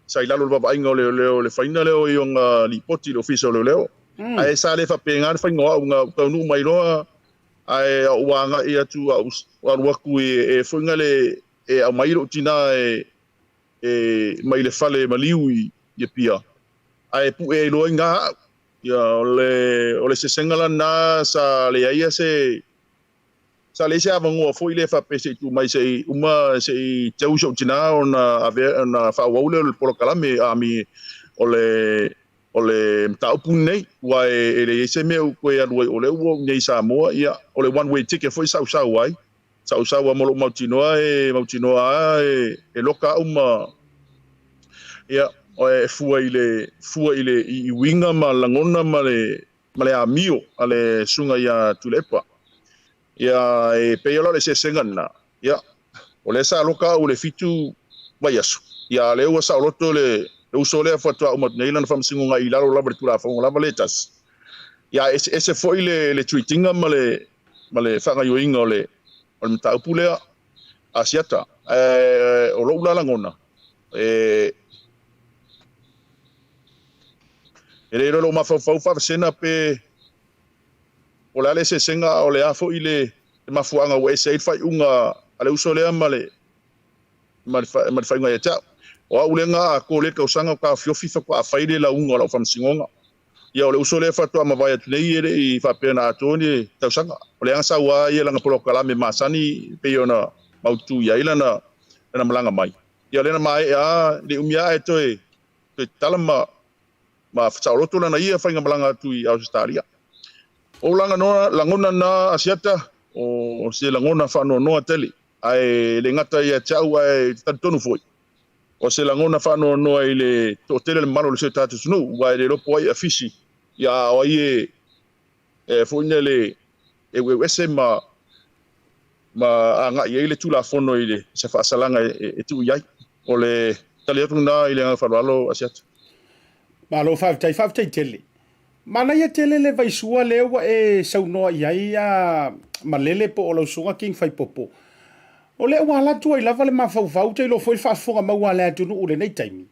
sa i lalo o le vaavaaiga o leoleo le faiga lea o ona lipoti i le Ofisa o Leoleo. Ae sa le faapena le faiga o au na ou taunuu mai loa ae ou agai atu a ou alu atu i e foi na le e aumai lou tina e e mai le fale maliu i Apia ae pue ai loa i ina au. Ia o le o le eseesega la lena sa leai se sa leai se avanoa foi lea faapea se i tuu mai se i uma se i teu si ou tina ona ave ona faaauau lea o le polokalame I mean o le o le mataupu lenei aua e leai se mea ou toe alu ai o lea ua ou i inei i Samoa ia o le one way ticket foi sa ou sau ai sa ou sau lava ma lou mautinoa e mautinoa lava e loka au ma ia e fua i le fua i le i uiga ma lagona ma le ma le amio a le susuga ia Tuilaepa. Ia e pei la o le eseesega lena, ia o lea sa loka au i le 7 vaiaso, ia a o lea ua saoloto le uso lea faatoa uma atu nei lana faamasinoga i lalo lava i le Tulafono lava lea e tasi. Ia e eseese foi le le treat ina ma le ma le faagaoioiga o le o le mataupu lea Asiata. Ae o lou la lagona, e e le iloa i lou mafaufau faavasega pe o le a le eseesega a o le a foi le mafuaaga ua ese ai le faaiuga a le uso lea ma le ma le ma le faaiuga ia te au. O au lea na atoa lea tausaga o taofiofi faatoa fai le lauga o lau faamasinoga. Ia o le uso lea faatoa mavae atu nei e le i faapea na atoa ni tausaga. O lea na sau lava ia lana polokalame masani pei ona mautu i ai lana lana malaga mai. Ia o lea na maea lava, e le i umi lava ae toe toe tatala ma ma saoloto lana ia faigamalaga atu i Ausetalia. O lagona lagona na Asiata, o se lagona faanoanoa tele, ae le gata ia te au ae talitonu foi, o se lagona faanoanoa i le toatele o le mamalu o le si o tatou atunuu, aua e le iloa po o ai e afisi, ia a o ai e e foi nei le eueu ese ma ma agai ai le Tulafono i le se faasalaga e, e tuu i ai. O le tali atu lena i le agaga faaaloalo Asiata. Malo faafetai, faafetai tele. Manaia tele le vaisua lea ua e saunoa i ai a Malele po o lau susuga King Faipopo. O lea ua ala atu ai lava le mafaufau, ou te iloa foi le faafofoga maua a le atunuu i lenei taimi.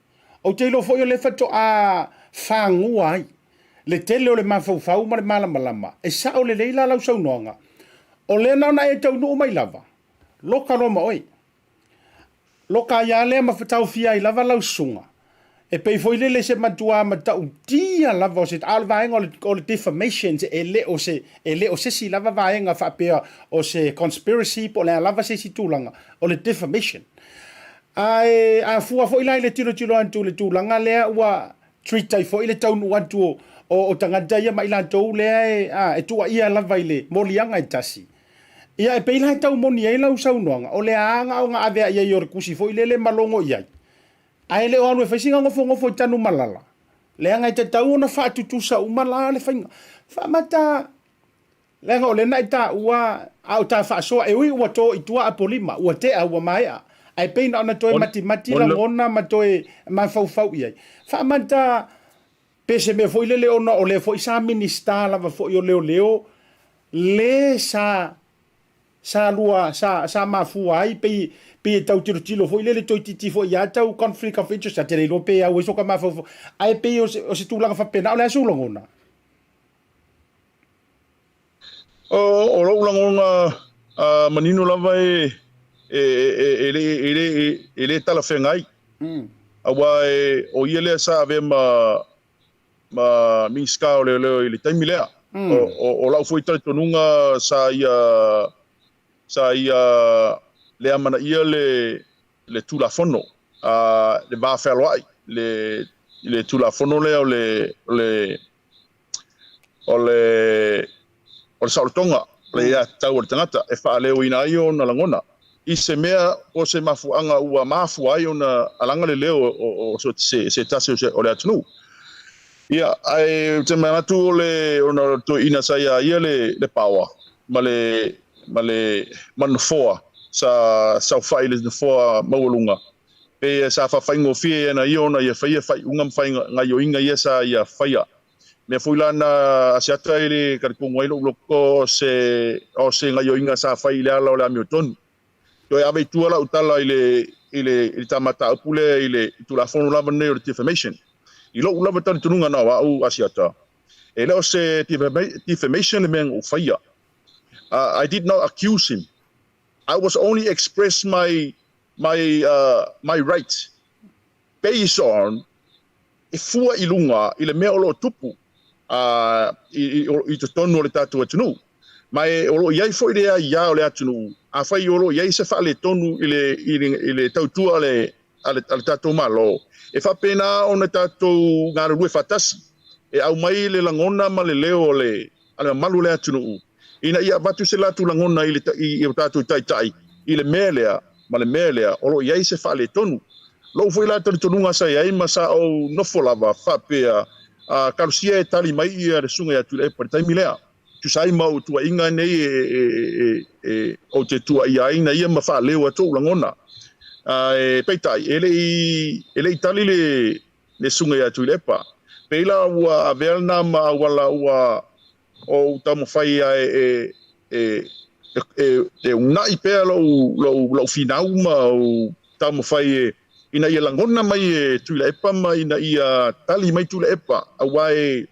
Ou te iloa foi o lea faatoa fagua ai le tele o le mafaufau ma le malamalama. E sao lelei la lau saunoaga, o lea na ona e taunuu mai lava, loka loa ma oe. Loka ai lava lea ma taofia ai lava lau susuga. E pei foi lele se matua matautia lava o se, a o le vaega o le, o le defamations e le o se, e le o se isi lava vaega faapea o se conspiracy po o le a lava se isi tulaga, o le defamation. Ae a fua foi la i le tilotilo atu i le tulaga lea ua treat ai foi le taunuu atu o, o, o tagata ia ma i latou lea e, a, e tuuaia lava i le moliaga e tasi. Ia, e pei la e tau moni ai lau saunoaga, o le a na ona ave i ai o le tusi foi lele ma logo i ai, ae le o alu e fai sina nofonofo i Tanumalala, leaga e tatau ona faatutusa uma la le faiga. Faamata. Leaga o lea na e taua a o ta faasoa e ui ua to i tua Apolima, ua tea ua maea, ae pei na ona toe matimati lagona ma toe mafaufau i ai. Faamanta pe se mea foi lele ona o lea foi sa Minisita lava foi o Leoleo le sa sa lua sa sa mafua ai pei pei e tau tilotilo foi lele toeitiiti foi ia tau conflict of interest a te le iloa pe au ai soka mafaufau ae pei o se, o se tulaga faapena. O le a sou lagona? O lou lagona manino lava e e e le e le e le talafeagai. Aua e o ia lea sa avea ma ma Minisita o Leoleo i le taimi lea. O lau foi talitonuga sa ia sa ia le amanaia le le Tulafono, le va fealoai, le le Tulafono lea o le o le o le o le saolotoga, o le aiatatau a le tagata e faaleoina ai ona lagona i se mea po o se mafuaaga ua mafua ai ona alaga le leo o se tasi o le atunuu. Ia, ae ou te manatu o le ona o le toeaina sa ia ia le power ma le ma le ma le nofoa sa saofai i le nofoa maualuga, pe sa faafaigofie ai ana ia ona ia faia faaiuga ma gaioiga ia sa ia faia. Mea foi la na Asiata e le talitonu ai lou loto o se o se gaioiga sa fai i le ala o le amiotonu. Toe ave i tua lau tala i le i le i le ta mataupu lea i le Tulafono lava lenei o le defamation. I lou lava talitonuga na o au Asiata, e le o se defamation le mea na ou faia. I did not accuse him. I was only express my my my right based on e fua i luga i le mea o lo o tupu i totonu o le tatou atunuu. Ma e o lo o i ai foi le aia o le atunuu, afai o lo o i ai se faaletonu i le, i le, i le tautua a le, a le, a le tatou Malo, e faapena ona tatou galulue faatasi e aumai le lagona ma le leo o le, a le mamalu o le atunuu ina ia avatu se latou lagona i le, i, i o tatou taitai i le mea lea ma le mea lea o lo o i ai se faaletonu. Lou foi la talitonuga sa i ai ma sa ou nofo lava faapea, a, talosia e tali mai ia le Susuga ia Tuilaepa i le taimi lea. Tusa ai ma ou tuuaiga nei e, e, e, e, ou te tuuaia ai na ia ma faaleo atu ou lagona. Ae peitai, e le i, e le i tali le, le Susuga ia Tuilaepa. Pei la ua avea lena ma auala ua ou taumafai ai e, e, e, e unaʻi pea lou, lou, lou finau ma ou taumafai e, ina ia lagona mai e Tuilaepa ma ina ia tali mai Tuilaepa, aua e,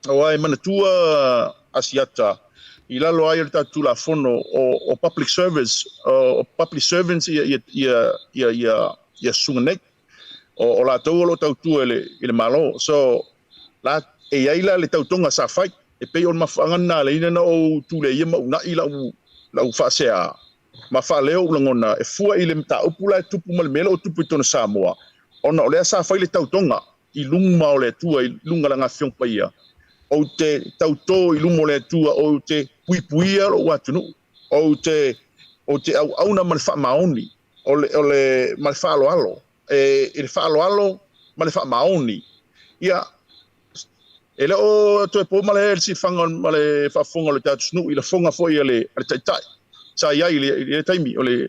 aua e manatua Asiata i lalo ai o le tatou Tulafono o, o public service, o, o public servants ia, ia, ia, ia, ia, ia susuga nei. O, o latou o lo o tautua i le, i le Malo. So, la, e i ai la le tautoga sa fai, e pei o le mafuaaga lena a leina na ou tuleia ma unaʻi lau, lau faasea ma faaleo ou lagona e fua i le mataupu la e tupu ma le mea la ua tupu i totonu o Samoa, ona o lea sa fai le tautoga i luma o le Atua, i luga o Lana Afioga Paia. Ou te tautō i luma o le Atua, ou te puipuia lou atunuu, ou te, ou te auauna ma le faamaoni, o le, o le, ma le faaaloalo, e, i le faaaloalo ma le faamaoni. Ia, e le o toe po ma le sifaga ma le faafofoga o le tatou atunuu i lafoga foi a le, a le Taitai sa i ai i le, i le taimi. O le,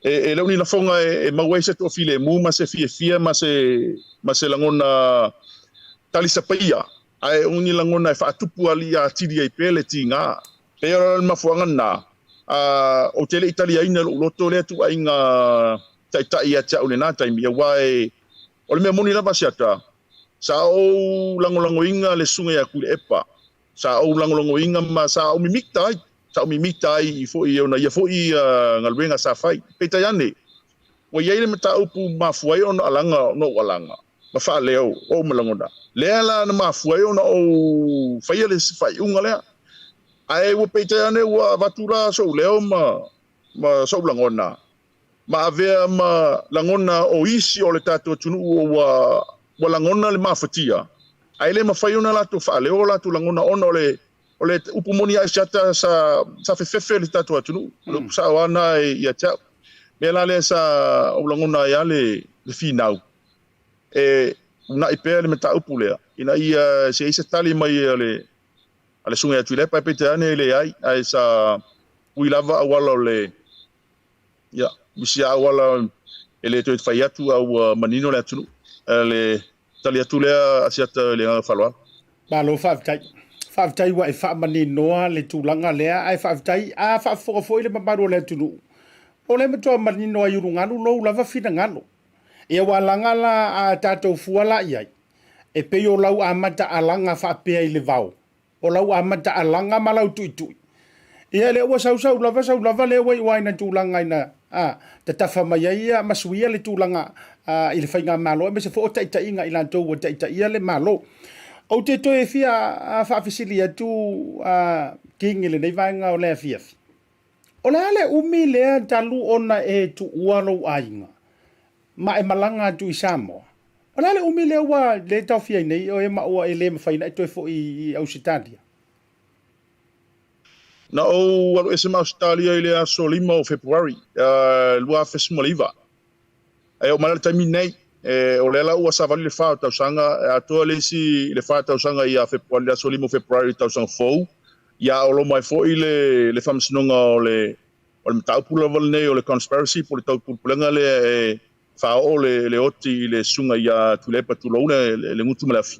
e, e le o ni lafoga e, e maua ai se toafilemu ma se fiafia ma se, ma se lagona talisapaia, ae o ni lagona e faatupu alii atili ai pea le tiga. Pei o le mafuaaga lena, a, ou te le i taliaina i lou loto lea tuuaiga taitai ia te au i lena taimi, aua e, o le mea moni lava Asiata, sa ou lagolagoina le susuga ia Tuilaepa, sa ou lagolagoina ma sa ou mimita ai, sa ou mimita ai i foi ona ia foi galuega sa fai. Peitai ane, ua i ai le mataupu mafua ai ona alaga, ona ou alaga ma faaleo ou ma lagona. Lea la na mafua ai ona ou faia le faaiuga lea. Ae ua peitai ane ua avatu la sou leo ma, ma sou lagona, ma avea ma lagona o isi o le tatou atunuu ua, ua lagona le mafatia, ae le mafai ona latou faaleo o latou lagona ona o le, o le upu moni a Asiata sa, sa fefefe le tatou atunuu. O le upu sao lava lena ia te au. Mea la lea sa ou lagona ai lava le, le finau e unaʻi pea le mataupu lea ina ia se i ai se tali mai a le, a le Susuga ia Tuilaepa, ae peitai ane e leai, ae sa ui lava auala o le, ia, misi lava auala e le toe fai atu a ua manino le atunuu. O le tali atu lea Asiata i le agaga faaaloalo. Malo faafetai. Faafetai ua e faamaninoa le tulaga lea, ae faafetai a faafofoga foi le mamalu o le atunuu, o lea e matua manino ai ulugalu lou lava finagalo. Ia ua laga la a tatou fua la i ai, e pei o lau amata alaga faapea i le vao, o lau amata alaga ma lau tuitui. Ia lea ua sau sau lava sau lava lea ua iu ina tulaga ina a, tatafa mai ai ia ma suia le tulaga a, i le faigamalo aemaise foi o taitaiga i latou ua taitaia le Malo. Ou te toe fia faafesili atu a, King i lenei vaega o le afiafi. O le a le umi lea talu ona e tuua lou aiga ma e malaga atu i Samoa? O le a le umi lea ua le taofia ai nei oe ma ua e le mafai ona e toe foi i Ausetalia? Na ou alu ese ma Ausetalia i le aso 5 o Fepuari 2019. Ae oo mai la i le taimi nei, o lea la ua savali le fa o tausaga, e atoa le isi le fa tausaga ia Fepuari, le aso 5 o Fepuari i le tausaga fou, ia o lo mai foi le, le faamasinoga o le, o le mataupu lava lenei o le conspiracy po o le taupulepulega lea e faaoo le, le oti i le susuga ia Tuilaepa tulou le, le, le gutu ma le afi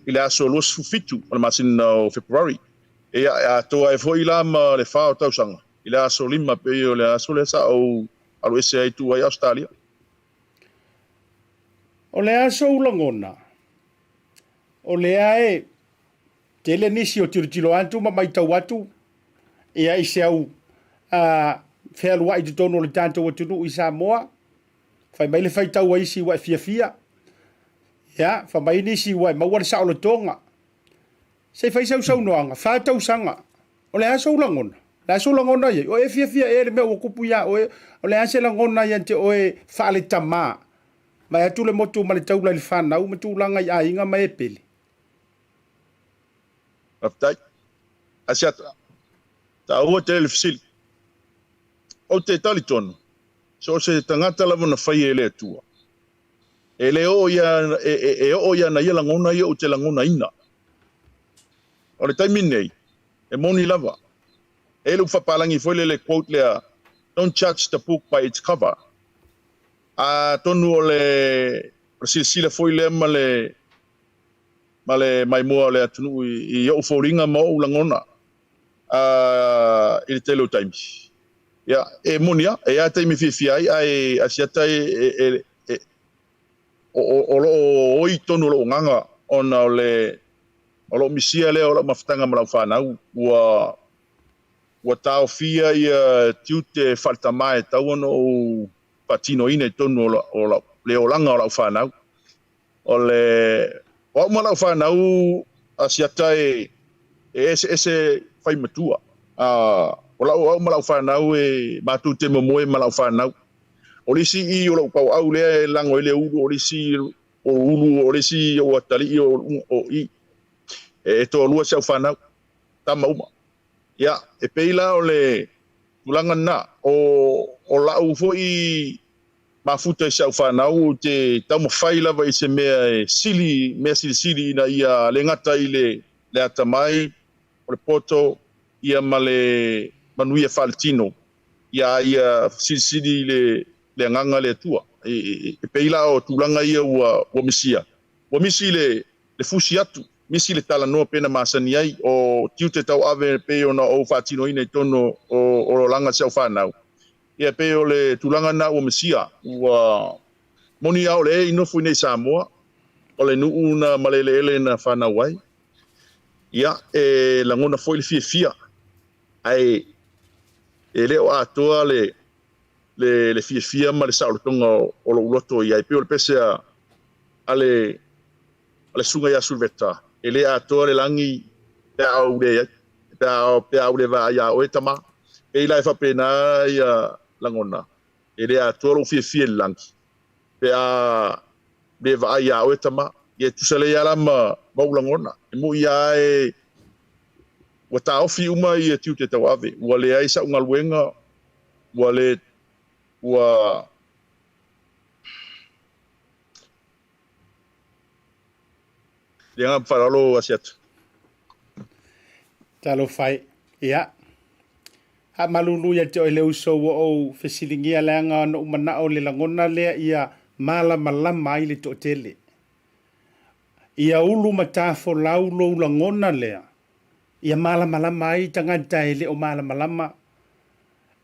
i le aso 27 o le masina o Fepuari. Ia, e atoa ai foi la ma le fa o tausaga i le aso 5 pei o le aso lea sa ou alu ese ai tuu ai Ausetalia. O le a sou lagona? O lea e tele nisi o tilotilo atu ma matau atu ia i se au a, fealuai i totonu o le tatou atunuu i Samoa, fai mai le faitau a isi ua e fiafia, ia, fai mai nisi ua e maua le saolotoga. Se i fai sau saunoaga, fa tausaga, o le a sou lagona? O le a sou lagona i ai? O e fiafia ea i le mea ua tupu iā oe? O le a se lagona ia te oe faale-tama, vaeatu le motu ma le taula i le fanau ma tulaga i aiga ma e pele? Faafetai. Asiata, taua tele le fesili. Ou te talitonu, so o se tagata lava na faia e le Atua, e le oo ia, e, e, e oo i ana ia lagona ia ou te lagonaina. O le taimi nei, e moni lava. E i ai le upu faapalagi foi lele quote lea, Don't judge the book by its cover. Atonu o le, o le silasila foi lea ma le, ma le maimoa o le atunuu i, i ou foliga ma ou lagona i le tele o taimi. Ia, e moni lava, e i ai lava taimi e fiafia ai, ae asiata e, e, e, e, o, o, o lo o oi tonu o lou agaga ona o le, o lou misia lea o lau mafutaga ma lau fanau, ua, ua taofia ia tiute faale-tama e tatau ona ou faatinoina i totonu o, o lau, le olaga o lau fanau. O le, o au ma lau fanau Asiata e, e eseese fai matua. A, o lau, au ma lau fanau e matou te momoe ma lau fanau. O le isi i o lou pauau lea e lago ai le ulu, o le isi o ulu, o le isi o atalii o, o i. E, e toalua si au fanau, tama uma. Ia, e pei la o le tulaga lena, o, o lau foi mafuta i si au fanau, ou te taumafai lava i se mea e sili, mea silisili ina ia le gata i le, le atamai, o le poto, ia ma le manuia faaletino, ia a ia silisili i le, le agaga o le Atua. E, e, e pei la o tulaga ia ua, ua misia. Ua misi le, le fusi atu, misi le talanoa pei ona masani ai, o tiute tauave pei ona ou faatinoina i totonu o, o olaga si au fanau. Ia e pei o le tulaga lena ua misia, ua moni a o le i nofo i nei Samoa, o le nuu na ma le eleele na fanau ai. Ia, e lagona foi le fiafia, ae e le o atoa le, le, le fiafia ma le saolotoga o, o lou loto i ai. Pei o le pese a, a le, a le susuga ia Sulveta, e le atoa le lagi pe a ou leai, pe a, pe a ou le vaai iā oe tama. Pei la e faapena ia lagona, e le atoa lou fiafia i le lagi pe a le vaai iā oe tama. Ia e tusa lelei lava la ma, ma ou lagona. E moi lava e, ua taofi uma ia tiute tauave, ua leai sau galuega, ua le, ua, Le agaga faaaloalo Asiata. Talofa e. Ia. Faamalulu ia te oe le uso ua ou fesiligia leaga ona ou manao le lagona lea ia malamalama ai le toatele. Ia ulu matafolau lou lagona lea ia malamalama ai tagata e le o malamalama,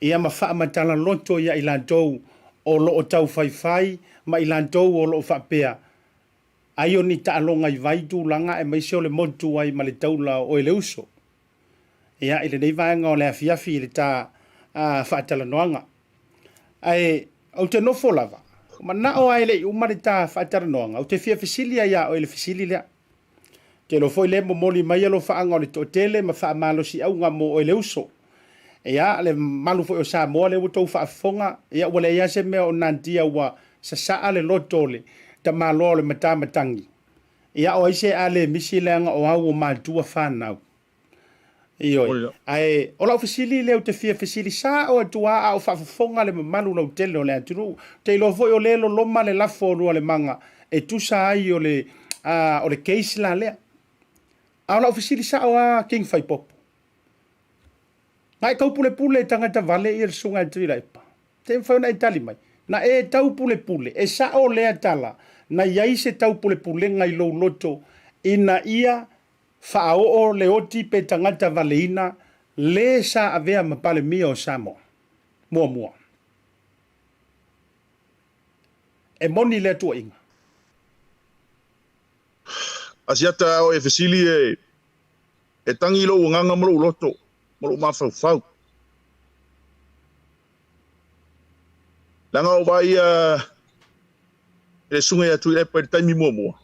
ia ma faamatala loto ia i latou o lo o taufaifai ma i latou o lo o faapea ai o ni taaloga i vai tulaga aemaise o le motu ai ma le taula o oe le uso. Ia, i lenei vaega o le afiafi i le ta faatalanoaga. Ae ou te nofo lava, manao lava e le i uma le ta faatalanoaga, ou te fia fesili lava ia oe i le fesili lea. Ou te iloa foi lea e momoli mai alofaaga o le toatele ma faamalosiauga mo oe le uso. Ia, le mamalu foi o Samoa lea ua outou faafofoga, ia ua leai lava se mea o natia ua sasaa le loto o le tamaloa o le matamatagi. Ia, o ai se a le misi leaga o au o matua fanau. Ioe. Ae o lau fesili lea ou te fia fesili sao atu lava a o faafofoga le mamalu lautele o le atunuu. Ou te iloa foi o lea e loloma le lafo o Lualemaga e tusa ai o le, o le case la lea. A o lau fesili sao lava King Faipopo. Na e taupulepule i tagata vale ia le Susuga ia Tuilaepa. Te mafai ona e tali mai. Na e taupulepule, e sao lea tala, na i ai se taupulepulega i lou loto ina ia Faaoo le oti pe tagata valeina le sa avea ma Palemia o Samoa. Muamua. E moni lea tuuaiga. Asiata a oe e fesili e, e tangi lou agaga ma lou loto ma lou mafaufau. Leaga o vaai ia i le susuga ia Tuilaepa i le taimi muamua.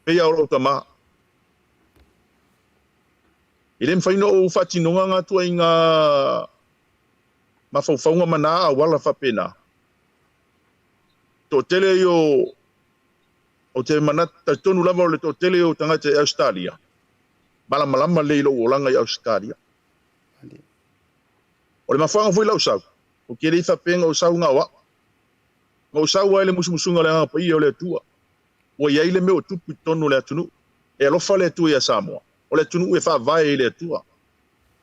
Pei a o lou tama. E le mafai ona ou faatinoga nga tuaiga mafaufauga ma na auala faapena. Toatele ia o, ou te manatu, talitonu lava o le toatele ia o tagata i Ausetalia, malamalama lelei i lou olaga i Ausetalia. O le mafuaaga foi lau sau, ou te le i faapea na ou sau na o au. Na ou sau lava i le musumusuga o le Agaga Paia o le Atua. Ua i ai le mea ua tupu i totonu o le atunuu. E alofa le Atua iā Samoa. O le atunuu e faavae i le Atua.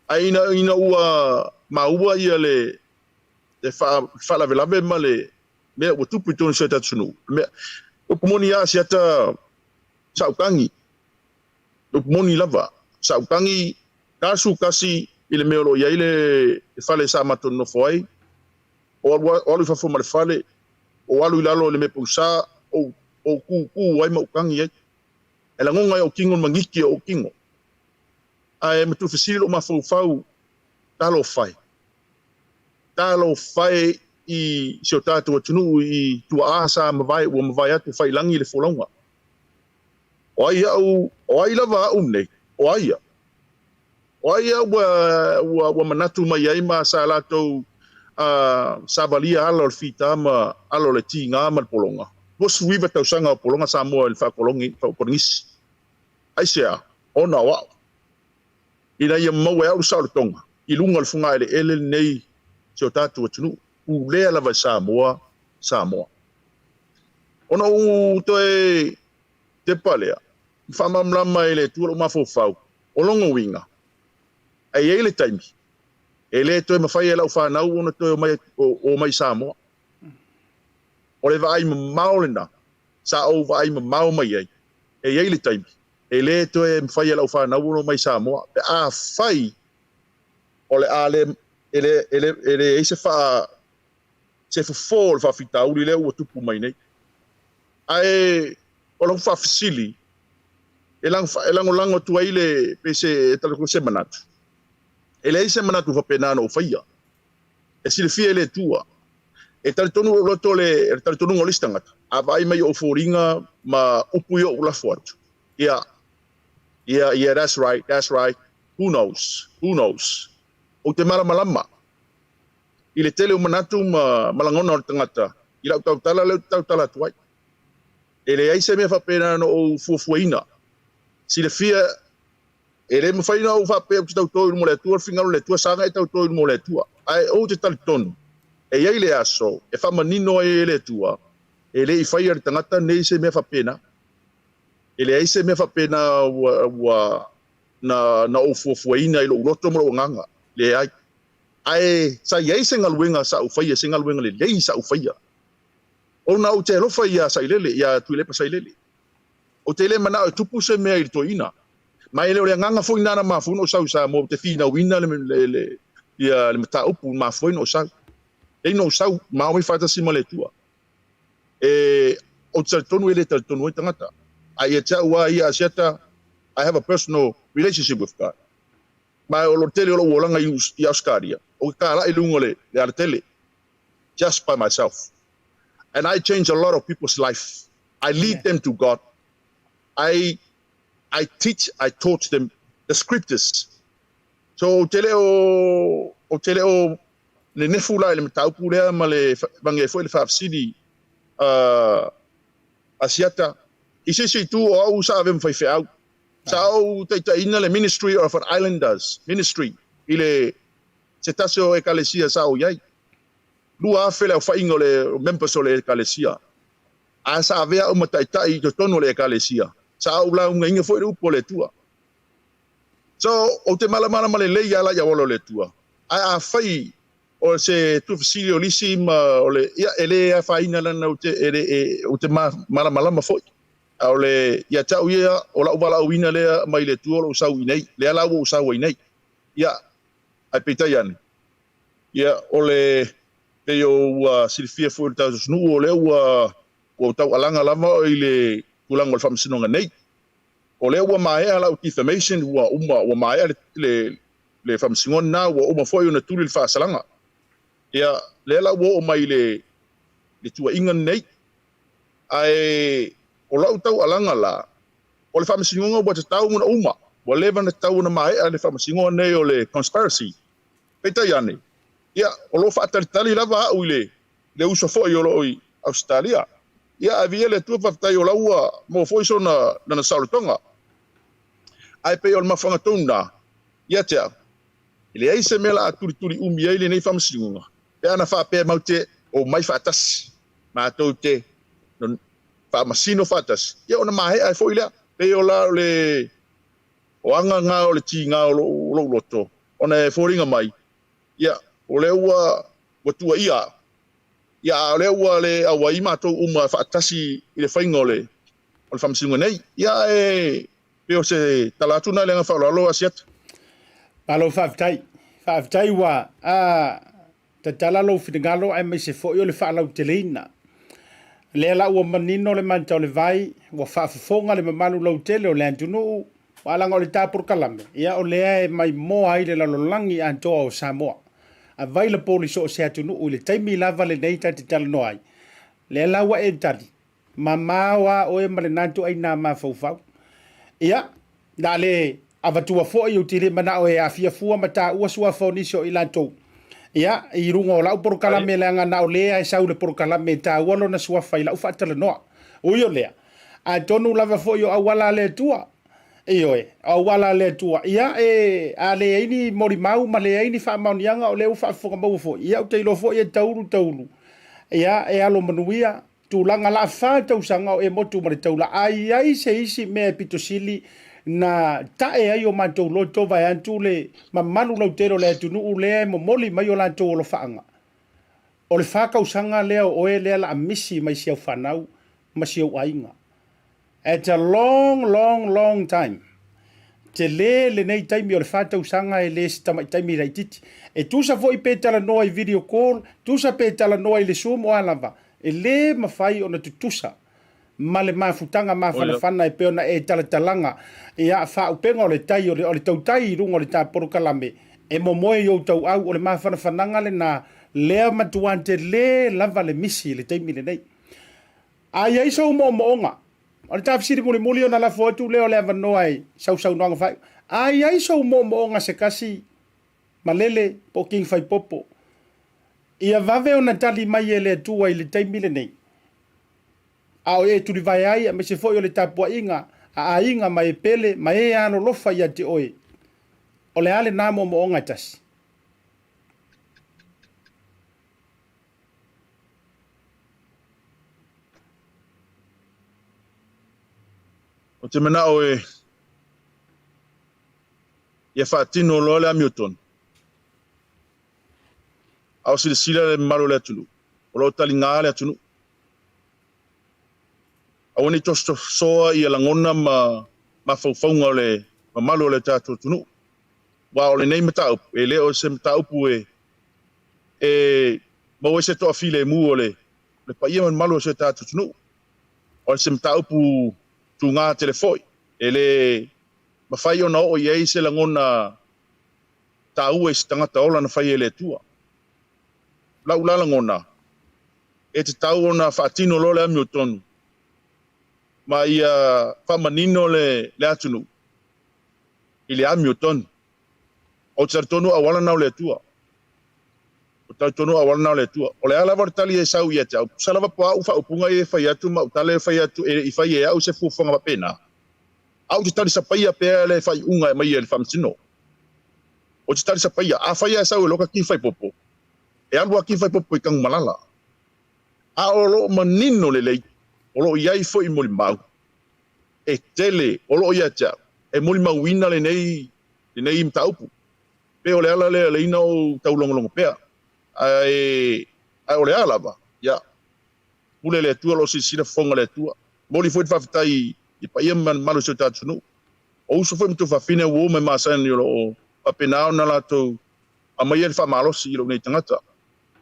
Ae ina, ina ua maua ia le, le faalavelave ma le mea ua tupu i totonu o si o tatou atunuu, le mea, upu moni lava siata sautagi, le upu moni lava, sautagi 81 i le mea o lo o i ai le fale sa matou nonofo ai, O alu, o alu i fafo ma le fale, o alu i lalo i le mea pausa, ou, ou kūkū ai ma ou tagi ai. E lagona ai ou tino le maniti o ou tino. Ae matuifesili lou mafaufau, Talofa e! Talofa e i si o tatou atunuu i tuaa sa mavae, ua mavae atu fai lagi le folauga. O ai au, o ai lava au nei? O ai au? O ai au ua, ua manatu mai ai ma sa latou savalia ala o le fita ma ala o le tiga ma le pologa? 29 tausaga o pologa Samoa i le faakoloni, faakolonisi. Aisea? Ona o au. Ina ia maua e au le saolotoga i luga o le fogaeleele lenei si o tatou atunuu, pulea lava e Samoa, Samoa. Ona ou toe tepa lea, ma faamalamalama e le Atua lou mafaufau, O lona uiga, e i ai le taimi e le toe mafai e lau fanau ona toe omai, omai i Samoa. O le vaai mamao lena sa ou vaai mamao mai ai, e i ai le taimi e le toe mafai e lau fanau ona omai i Samoa pe afai o le a le, e le, e le, e leai se faa, se fofo o le faafitauli lea ua tupu mai nei. Ae o lau faafesili, e lagolago atu ai le, pe se, e tali atu se manatu. E leai se manatu faapena na ou faia. E silafia e le Atua. E talitonu lou loto le, le talitonuga o le isi tagata, a vaai mai i ou foliga ma upu ia ou lafo atu, ia, ia, yeah, that's right, that's right, who knows, who knows. Ou te malamalama i le tele o manatu ma, ma lagona o le tagata i lau tautala lea ou te tautala atu ai. E leai se mea faapena na ou fuafuaina. Silafia, e le mafai ona ou faapea ou te tauto i luma o le Atua, le finagalo o le Atua, saga e tauto i luma o le Atua. Ae ou te talitonu, e i ai le aso e faamanino ai e le Atua, e le i faia e le tagata nei se mea faapena. E leai se mea faapena ua, ua. na na ou fuafuaina i lou loto ma lou agaga. Leai. Ae sa i ai se galuega sa ou faia, se galuega lelei sa ou faia, ona ou te alofa iā Sailele, iā Tuilaepa Sailele. Ou te le manao e tupu se mea i le toeaina. Ma e le o le agaga foi lena na mafua ona ou sau i Samoa, ou te finauina le, le, le, ia, le mataupu na mafua ai ona ou sau. Lei na ou sau, ma omai faatasi ma le Atua. E, ou te talitonu e le talitonu ai tagata. Ae ia te au lava ia Asiata, I have a personal relationship with God. Ma o le tele o lou olaga i, i Ausetalia, ou te talai i luga o le, le alatele, just by myself. And I change a lot of people's life. I lead them to God. I, I teach, I taught them the scriptures. So ou te le o, ou te le o nenefu la i le mataupu lea ma le mange ai foi le faafesili a Asiata. I se isi itu o au sa ave ma faifeau. Sa ou taitaiina le Ministry of an Islanders Ministry i le se tasi o ekalesia sa ou i ai. 2000 le aofaiga o le members o le ekalesia. Ae sa avea au ma taitai i totonu o le ekalesia. Sa ou laugaina foi le upu o le Atua. So, ou te malamalama lelei lava la i auala o le Atua. Ae afai o se tuufesili o lisi ma o le, ia, e le afaina lana ou te, e le, e, ou te malamalama foi. A o le, ia te au ia, o la'u valaauina lea mai le Atua o lo'u sau i nei, lea la ua ou sau ai nei. Ia, ae peitai ane, ia, o le, pei o ua silafia foi e le tatou atunuu, o lea ua, ua ou taualaga lava i le tulaga o le faamasinoga nei. O lea ua maea lau defamation, ua uma, ua maea le, le, le faamasinoga lena, ua uma foi ona tuli le faasalaga. Ia, lea la ua oo mai i le, le tuuaiga lenei. Ae o lau taualaga la, o le faamasinoga ua tatau ona uma, ua leva ona tatau ona maea le faamasinoga lenei o le conspiracy. Peitai ane, ia, o lo o faatalitali lava au i le, le uso foi o lo o i Ausetalia. Ia, ae viia le Atua faafetai o la ua maua foi sona, lana saolotoga. Ae pei o le mafuaaga tonu na, ia te au, e leai se mea la a tulituli umi ai lenei faamasinoga, pe ana faapea matou te omai faatasi, matou te faamasino faatasi, ia ona maea ai foi lea. Pei o la o le o aga na o le tiga o lou, lou loto, ona e foliga mai, ia, o lea ua, ua tuuaia au, ia, a o lea ua le auai matou uma faatasi i le faiga o le, o le faamasinoga nei. Ia, ae pei o se tala atu na i le agaga faaaloalo, Asiata. Malo faafetai. Faafetai ua a tatala lou finagalo aemaise foi o le faalauteleina. Lea la ua manino le manta o le vai, ua faafofoga le mamalu lautele o le atunuu, aua leaga o le ta polokalame, ia o lea e maimoa ai le lalolagi atoa o Samoa. Available i so o se atunuu i le taimi lava lenei ta te talanoa ai. Lea la ua e tali, Mamao a oe ma lena ituaiga mafaufau. Ia, na le avatua foi ou te le manao e aafia fua ma taua suafa o nisi o i latou. Ia, i luga o lau polokalame leaga na o lea e sau le polokalame e taua lona suafa i lau faatalanoa. Ui o lea, atonu lava foi o auala a le Atua. Ioe, o auala a le Atua. Ia, e, a leai ni molimau ma leai ni faamaoniaga o lea ua faafofoga maua foi. Ia, ou te iloa foi e taulu taulu. Ia, e alo manuia tulaga la fa tausaga o e motu ma le taula a i ai se isi mea e pito sili na tae ai o matou loto vaeatu le mamalu lautele o le atunuu lea e momoli mai o latou alofaaga. O le fa tausaga lea o oe lea la a misi mai si au fanau ma si ou aiga. It's a long, long, long time. Tele lenei taimi o le fa tausaga e le se tamaitaimi laititi. E tusa foi pe talanoa i video call, tusa pe talanoa i le Zoom o a lava, e le mafai ona tutusa ma le mafutaga mafanafana e pei ona e talatalaga ia faaupega o le tai o le, o le tautai i luga o le ta polokalame e momoe i ou tauau o le mafanafanaga lena lea matua tele lava le misi i le taimi lenei. A i ai sou moomooga, o le ta fesili mulimuli ona lafo atu lea o le avanoa i sau saunoaga faaiu. A i ai sou moomooga se kasi malele po o King Faipopo, ia vave ona tali mai e le Atua i le taimi lenei, a o e tulivae ai aemaise foi o le tapuaiga a aiga ma e pele ma e alolofa ia te oe, o le a lena moomooga e tasi? Ou te manao e. Ia faatino loa le amiotonu, a o silasila le mamalu o le atunuu, o lo o taliga le atunuu. Aua ne i tosotosoa ia lagona ma mafaufauga o le mamalu o le tatou atunuu, aua o lenei mataupu, e le o se mataupu e e maua ai se toafilemu o le paia ma le mamalu o si o tatou atunuu. O se mataupu tuga tele foi, e le mafai ona oo i ai se lagona taua i se tagata ola na faia e le Atua. Lau la lagona, e tatau ona faatino loa le amiotonu ma ia faamanino le atunuu i le amiotonu. Ou te talitonu o auala na o le Atua. Ou te talitonu o auala na o le Atua. O le a lava le tali e sau ia te au, tusa lava po o au faaupuga ia e fai atu ma au tala e fai atu e le i fai e au se fuafuaga faapena, a ou te talisapaia pea le faaiuga e aumai e le Faamasino. Ou te talisapaia. Afai lava e sau e loka kifaipopo, e alu lava kifaipopo i Tanumalala. A o lo o manino lelei, o lo o i ai foi molimau e tele o lo o ia te au e molimauina lenei lenei mataupu. Pei o le ala lea e ala ai ona ou taulogologo pea. Ae ae o le a lava, ia, pule le Atua o lo o silasila fofoga le Atua. Momoli foi le faafetai i paia ma le mamalu o si o tatou atunuu. O uso foi ma tuafafine ua uma e masani o lo o faapena ona latou aumaia le faamalosi i lou nei tagata.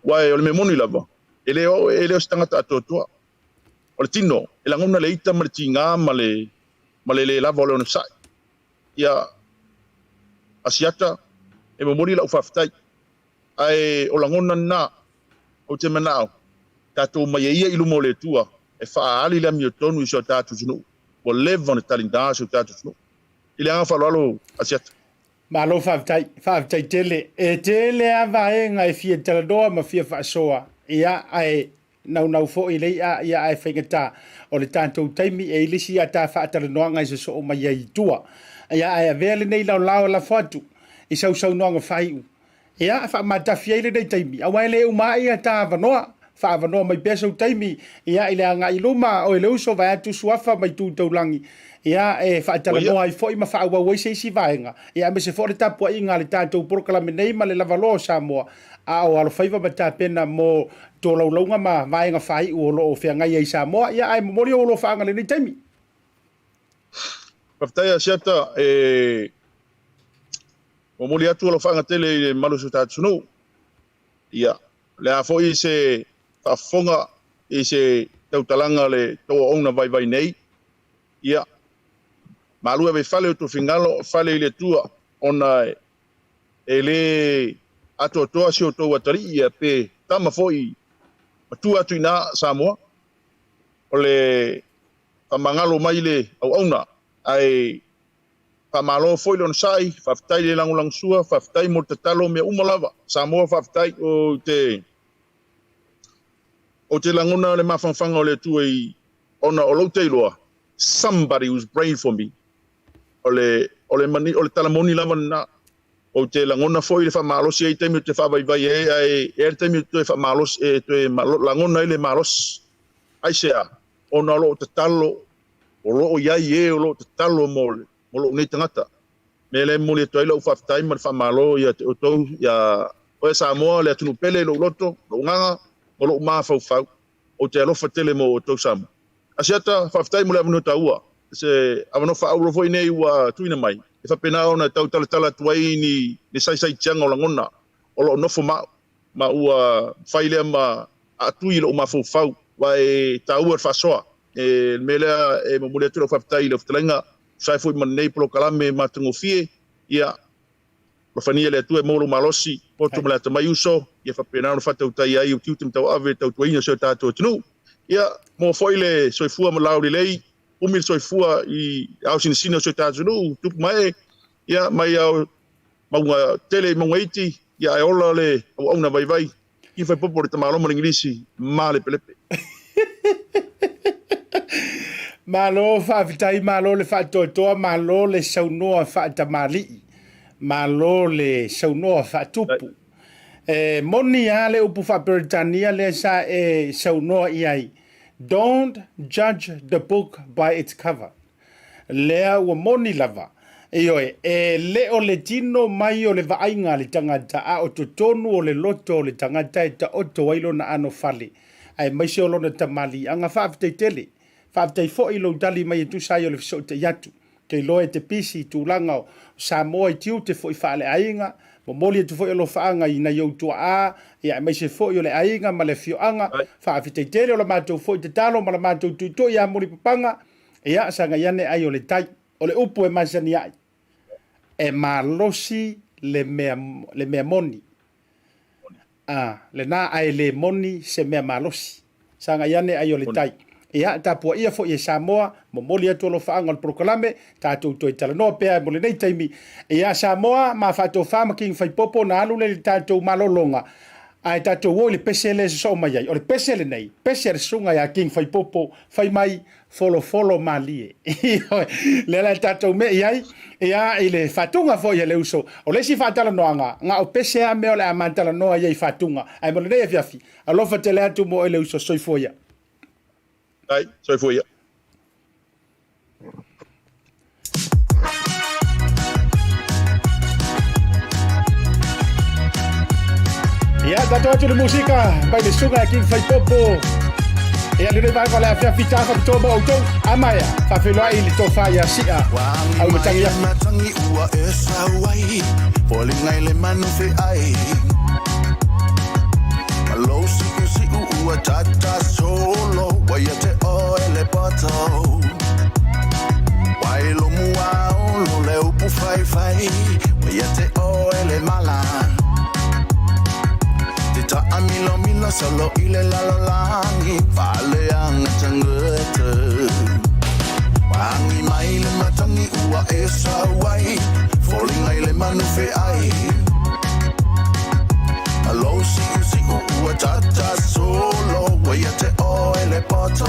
Aua o le mea moni lava, e le o e le o se tagata atoatoa. O le tino, e lagona le ita ma le tiga ma le ma le le lava o le onosai. Ia, Asiata, e momoli lau faafetai. Ae o lagona na, ou te manao, tatou omai ai ia i luma o le Atua e faaali le amiotonu i si o tatou atunuu. Ua leva ona talida si o tatou atunuu. I le agaga faaaloalo, Asiata. Malo faafetai, faafetai tele. E tele lava vaega e fia talanoa ma fia faasoa, ia, ae naunau foi le i'a, ia, ae faigata o le tatou taimi e i le isi a ta faatalanoaga e sosoo mai ai i tua. Ia, ae avea lenei laolao e lafo atu i sau saunoaga faaiu, ia, e faamatafi ai lenei taimi, aua e le uma ai a ta avanoa. Faaavanoa mai pea sou taimi, ia, i le agai i luma, oe le uso, vaeatu suafa ma itu taulagi, ia, e faatalanoa ai foi ma faaauau ai se isi vaega, ia, aemaise foi o le tapuaiga a le tatou polokalame nei ma le lavaloa o Samoa, a o alofaiva ma tapena mo tolaulauga ma vaega faaiu o lo o feagai ai i Samoa. Ia, ae momoli ou alofaaga i lenei taimi. Faafetai Asiata, e momoli atu alofaaga tele i le mamalu o si o tatou atunuu. Ia, o le a foi se faafofoga i se tautalaga a le tou auauna vaivai nei, ia, malu ave i fale o tofinalo, fale i le Atua, ona e le atoatoa si outou atalii ia pe tama foi matua atu i ina Samoa. O le faamagalo mai le auauna, ae faamalo foi le onosai, faafetai le lagolagosua, faafetai mo le tatalo, mea uma lava. Samoa faafetai, ou te ou te lagona le mafanafana o le Atua i ona o lou teiloa, somebody who's praying for me. O le o le mani o le tala moni lava lena. Ou te lagona foi le faamalosi ai taimi ou te faavaivai ai ae e i ai le taimi ou te toe faamalosi e toe lagona ai le malosi. Aisea? Ona o lo o tatalo o lo o i ai e o lo o tatalo mo mo lou nei tagata. Mea lea e momoli atu ai lau faafetai ma le faamalo ia te outou ia oe Samoa le atunuu pele i lou loto, lou agaga ma lou mafaufau. Ou te alofa tele mo outou Samoa. Asiata, faafetai mo le avanoa taua. Se avanoa faaauuro foi nei ua tuuina mai e faapena ona tau talatala atu ai ni ni saisaitiaga o lagona o lo o nofo ma au, ma ua fai lea ma aatui i lou mafaufau, aua e taua le faasoa. E le mea lea e momoli atu lau faafetai i lau fetalaiga, tusa ai foi ma lenei polokalame matagofie, ia alofagia e le Atua e maua lou malosi, poto ma le atamai uso, ia faapena ona faatautai ai ou tiute ma tauave i le tautuaina o si o tatou atunuu. Ia maua foi le soifua ma laulelei, umi le soifua i ao sinasina o si o tatou atunuu, tupu ma ee, ia mai ao mauga tele i mauga iti, ia ae ola le auauna vaivai. Ki whai popo le tamaloa ma le Ingilisi, malepelepe. Malo faafetai, malo le faatoatoa, malo le saunoa faatamalii, malo le saunoa faatupu. E moni lava le upu faa-Peretania lea sa e saunoa i ai, Don't judge the book by its cover. Lea ua moni lava. Ioe, e le o le tino mai o le vaaiga a le tagata, a o totonu o le loto o le tagata e taoto ai lona anofale, aemaise o lona tamaliiaga. Faafetai tele. Faafetai foi i lou tali mai e tusa ai o le fesootai atu. Ou te iloa e te pisi i tulaga o Samoa i tiute foi faaleaiga. Momoli atu foi alofaaga i nai ou tuaa, ia aemaise foi o le aiga ma le afioaga. Faafetai tele o la matou foi tatalo ma la matou tuitui ia Mulipapaga, ia sagai ane ai o le tai. O le upu e masani ai, e malosi le mea, le mea moni. A, lena ae le moni se mea malosi. Sagai ane ai o le tai. Ia, tapuaia foi e Samoa, momoli atu alofaaga o le polokalame, tatou toe talanoa pea mo lenei taimi. Ia, Samoa, ma faatofa ma King Faipopo na alu lea i le tatou malologa, ae tatou o i le pese lea e sosoo mai ai. O le pese lenei, pese a le susuga ia King Faipopo, fai mai, folofolo malie. Ioe, lea la e tatou me'i ai, ia, i le faatuga foi a le uso. O le isi faatalanoaga, na o pese lava mea o le a ma talanoa ai i faatuga. Ae mo lenei afiafi, alofa tele atu mo oe le uso, soifua ia. Ai, soifua ia. Ia, tatou atu le musika mai le susuga ia King Faipopo. Ia, lenei vaega o le afiafi ta faapitoa mo outou. A maea, faafeiloai i le tofa ia Sia Ua au mai matangi le afi. Matangi ua e sau ai, foliga i le manu feai. Ma lou siusiu ua tata solo, ua ia te oe le poto. Ua i lo muaulu le upu faifai, ua ia te oe le mala. Te taamilomilo solo i le lalolagi, faaleaga tagata. Ua agi mai le matangi ua e sau ai, foliga i le manu feai. Ma lou siusiu ua tata solo, ua ia te oe le poto.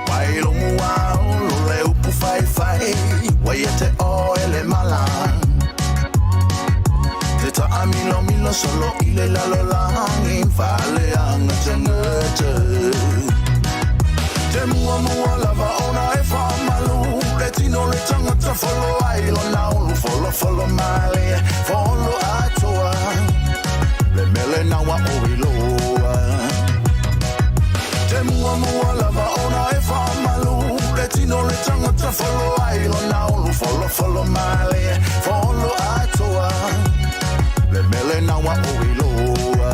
Ua i lo muaulu le upu faifai, ua ia te oe le mala. Te taamilomilo solo i le lalolagi, faaleaga tagata. Te muamua lava ona e faamalu, le tino le tagata folo ai lona ulu, folofolo malie, folo atoa. Le mele na ua ou iloa. Te muamua lava ona e faamalu, le tino le tagata folo ai lona ulu, folofolo malie, folo atoa. Le mele na ua ou iloa.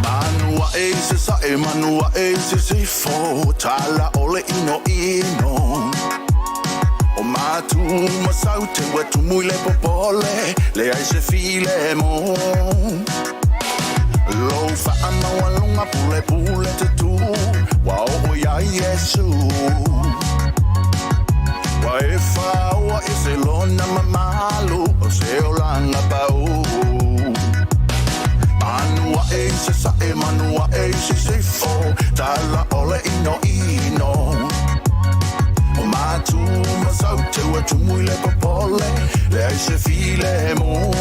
Manu ae i sasae, manu ae i sisifo, tala o le inoino. O matu ma saute ua tumu i le popole, leai se filemu. Lou faamaualuga pulepule te tu, ua oo iā Iesu. Ua e faoa i se lona mamalu, o se olaga pau. Manu ae i sasae, manu ae i sisifo, tala o le inoino. O matu ma saute ua tumu i le popole, leai se filemu.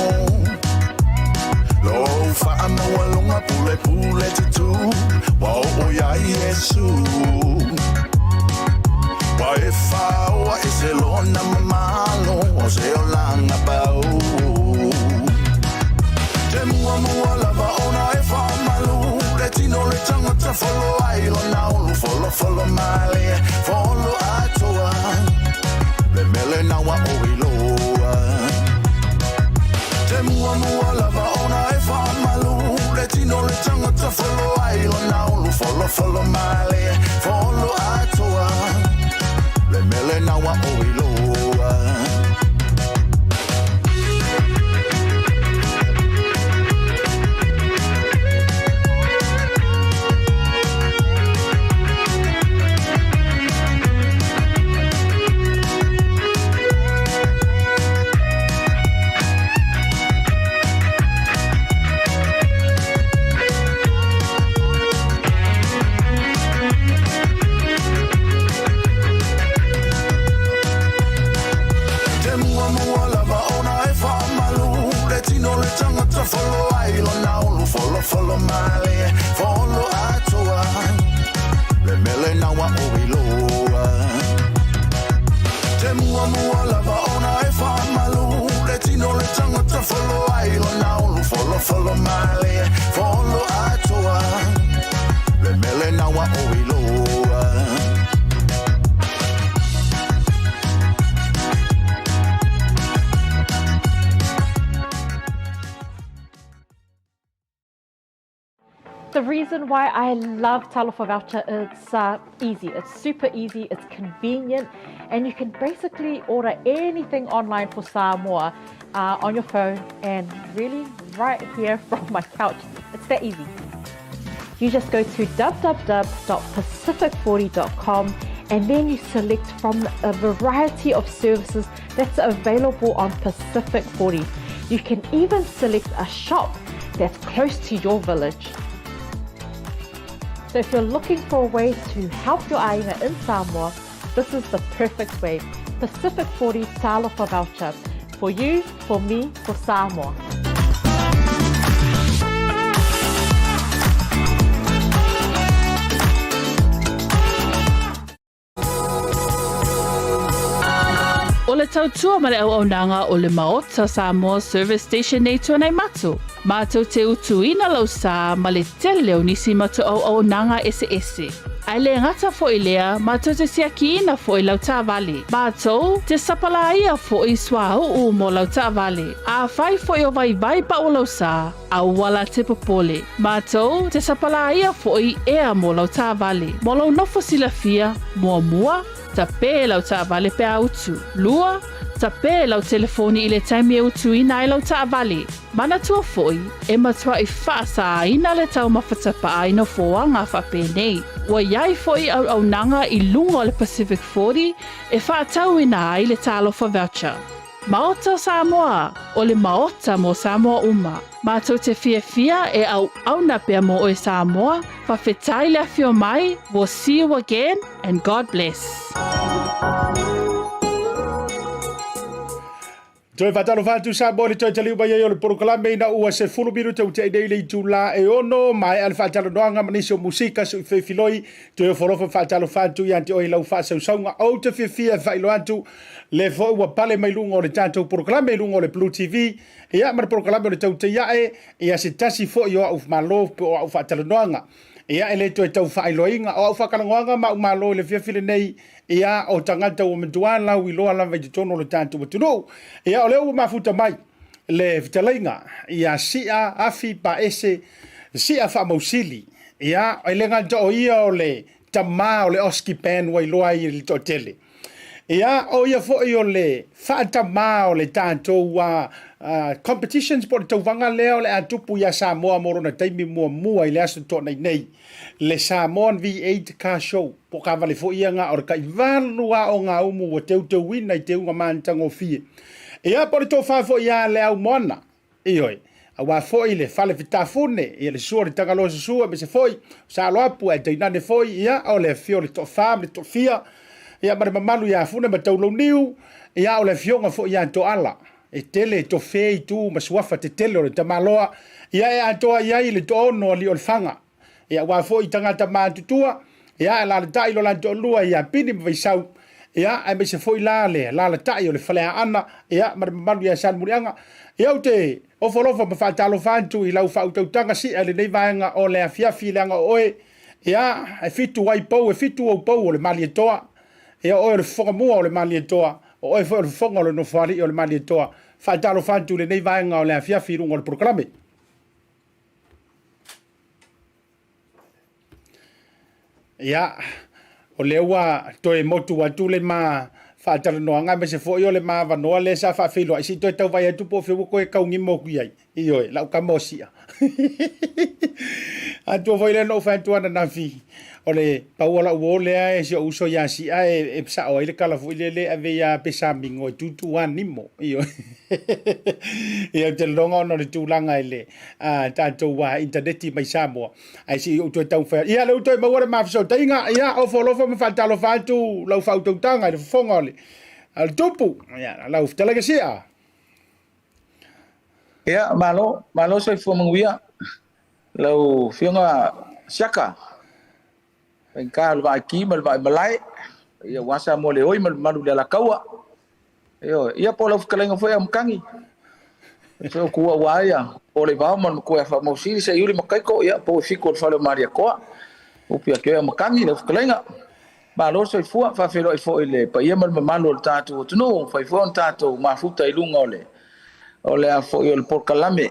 Lou faamaualuga pulepule te tu, ua oo iā Iesu. Ua e faoa i se lona mamalu, o se olaga pau. Te muamua lava ona e faamalu, le tino le tagata folo ai lona ulu, folofolo malie, folo atoa. Le mele na ua ou iloa. Te muamua lava ona e faamalu, le tino le tagata folo ai lona ulu, folofolo malie, folo atoa. Le mele na ua ou iloa. tagata folo ai lona ulu folofolo malie folo atoa le mele na ua ou iloa. Te muamua lava ona e faamalu le tino le tagata folo ai lona ulu folofolo malie folo atoa le mele na ua ou iloa. The reason why I love Talofa Voucher, it's easy. It's super easy, it's convenient, and you can basically order anything online for Samoa on your phone and really right here from my couch. It's that easy. You just go to www.pacific40.com and then you select from a variety of services that's available on Pacific 40. You can even select a shop that's close to your village. So if you're looking for a way to help your aina in Samoa, this is the perfect way. Pacific 40 Talofa Voucher. For you, for me, for Samoa. O le tautua ma le auaunaga o le Maota Samoa Service Station nei Tuanaimato, mātou te utuina lau sā ma le tele o nisi matou auaunaga eseese. Ae le gata foi lea, mātou te siakiina foi lau taavale. Mātou te sapalāia foi suauu mo lau taavale. Afai foi o vaivai pau lau sā, aua la te popole. Mātou te sapalāia foi ea mo lau taavale. Mo lou nofo silafia, muamua, tapē lau taavale pe a utu. Lua, tapē lau telefoni i le taimi e utuina ai lau taavale. Manatua foi, e matuaʻi faasāina le taumafa tapaa i nofoaga faapenei. Ua i ai foi auaunaga i luga o le Pacific 40 e faatauina ai le Talofa Voucher. Maota o Samoa, o le Maota mo Samoa uma. Matou te fiafia e auauna pea mo oe Samoa, fawhetai le afio mai, we'll see you again and God bless. Toe faatalofa atu Samoa i le toe taliu mai ai o le polokalame ina ua 10 minute ua tea nei le itula e 6, maea le faatalanoaga ma nisi o musika sui feifiloi. Toe ofo alofa ma faatalofa atu ia te oe i lau faasausauga. Ou te fiafia e faailoa atu le foi ua pale mai luga o le tatou polokalame i luga o le Blue TV, ia ma le polokalame o le Tautai Ae, ia se tasi foi o au malo po o au faatalanoaga. Ia e le toe tau faailoaina o au faatalanoaga ma au malo i le fiafi lenei. Ia, o tagata ua matua lauiloa lava i totonu o le tatou atunuu. Ia, o lea ua mafuta mai le fetalaiga ia Sia Afi Paese Sia Faamausili. Ia, e le gata o ia o le tamā o le Oski Band ua iloa ai i le toatele. Ia, o ia foi o le faatamā o le tatou competitions po o le tauvaga lea o le a tupu ia Samoa mo lona taimi muamua i le Aso Toonai nei. Le Samoan V8 Car Show, po o taavale foi ia na o le taivalu a o ngā umu ua teuteuina i teuga mātagofie. Ia, po o le tofa foi ia le au moana, ioe, aua foi le fale fitafune, ia le sua o le Tagaloa Susua, aemaise foi o Saloapu ae tainane foi, ia, o le afio o le toafa ma le toafia, ia, ma le mamalu ia Fune ma Taulauniu, ia, o le afioga foi ia Toala, e tele tofe i tu ma suafa tetele o le tamaloa, ia e atoa i ai le toaono alii o le faga. Ia aua foi tagata matutua, ia e alalatai lo latou toalua ia Pini ma Vaisau, ia aemaise foi la le alalatai o le Faleaana, ia ma le mamalu ia Salemuliaga. Ia ou te ofo alofa ma faatalofa atu i lau faautautaga sia i lenei vaega o le afiafi leaga o oe, ia e fitu ai pou, e fitu ou pou o le Malietoa. Ia o oe o le fofoga mua o le Malietoa, o oe foi o le fofoga o le Nofoalii o le Malietoa. Faatalofa atu i lenei vaega o le afiafi i luga o le polokalame. Ia, o lea ua toe motu atu le ma faatalanoaga aemaise foi o le ma avanoa lea sa faafeiloai se i toe tau vaai atu po o fea ua toe taugimo atu i ai. Ioe, lau tama o Sia. Atua foi lea na ou fai atu ananafi, o le pau o lau uo lea e si ou uso ia Sia e, e sao ai le tala foi lele e ave ia Pesamigo e tutu a nimo. Ioe. Ia ou te lologa ona o le tulaga i le tatou intaneti mai Samoa. Ae se i ou toe taumafai atu. Ia, lea ua toe maua le ma fesootaiga. Ia, ofo alofa ma faatalofa atu lau faautautaga i le fofoga o le, o le tupu. Ia, lau fetalaiga Sia. Ia, malo, malo soifua manuia lau Afioga Siaka. Faigata o le vaai ki ma le vaai malae, ia aua Samoa le oi ma le mamalu i le Alataua. Ioe, ia po o lau fetalaiga foi Aumakagi. Se o tua ua ia, o le vao ma le matua ia Faamausili, Seiuli ma Taito, ia po o fitu o le fale o Malietoa. Upu ia te oe Aumakagi, lau fetalaiga. Malo le soifua, faafeiloai foi i le paia ma le mamalu o le tatou atunuu, fai foi ona tatou mafuta i luga o le o le a foi o le polokalame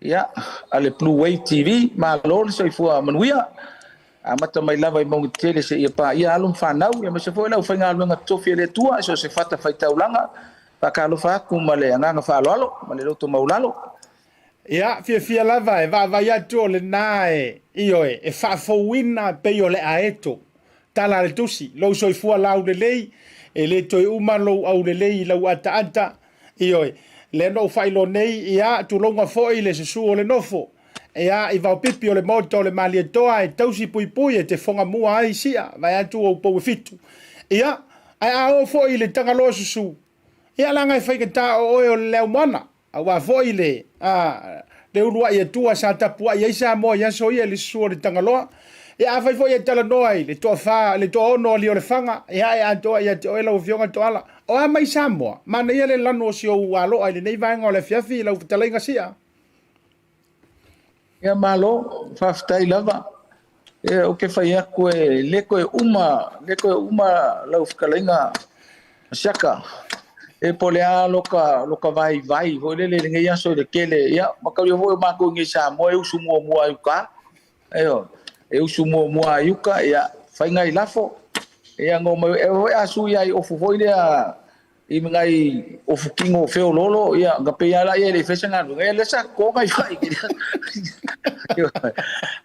ia a le Blue Wave TV. Malo le soifua manuia. Amata mai lava i mauga tetele seia paia alo ma fanau, aemaise foi le aufaigaluega totofi a le Atua i so o se fatafaitaulaga. Faatalofa atu ma le agaga faaaloalo ma le loto maualalo. Ia, fiafia lava e vaavaai atu o lena e, ioe, e faafouina pei o le aeto. Tala a le Tusi, Lou soifua laulelei, e le toe uma lou aulelei i lau ataata. Ioe, lea na ou faailoa nei, ia, tulouna foi le susu o le nofo. Ia, i vaopipi o le Maota o le Malietoa e tausi puipui e te fogamua ai sia, vaeatu ou pou e fitu. Ia, ae a oo foi i le Tagaloa susu, ia, leaga e faigata o oe o le aumoana. Aua foi le, a, le uluai Atua sa tapuai ai Samoa i aso ia i le susu o le Tagaloa. Ia, afai foi e talanoa i le toafa, le toaono alii o Lefaga, ia e atoa ia te oe lau Afioga Toala. O a mai Samoa? Manaia le lanu o si ou aloa i lenei vaega o le afiafi i lau fetalaiga Sia. Ia malo, faafetai lava. Ia ou te fai atu e le toe uma, le toe uma lau fetalaiga Siaka. E po o le a loka, loka vaivai foi lele i lenei aso i le tele. Ia, mataulia foi o matou i nei Samoa e usu muamua i uta. Ioe, e usu muamua i uta, ia, fai nai lafo. Ia, no mai, e foi a sui ai ofu foi lea i nai ofu kino feoloolo, ia, na pei lava laia e le i fai se galuega, ia lea sa toto nai fai.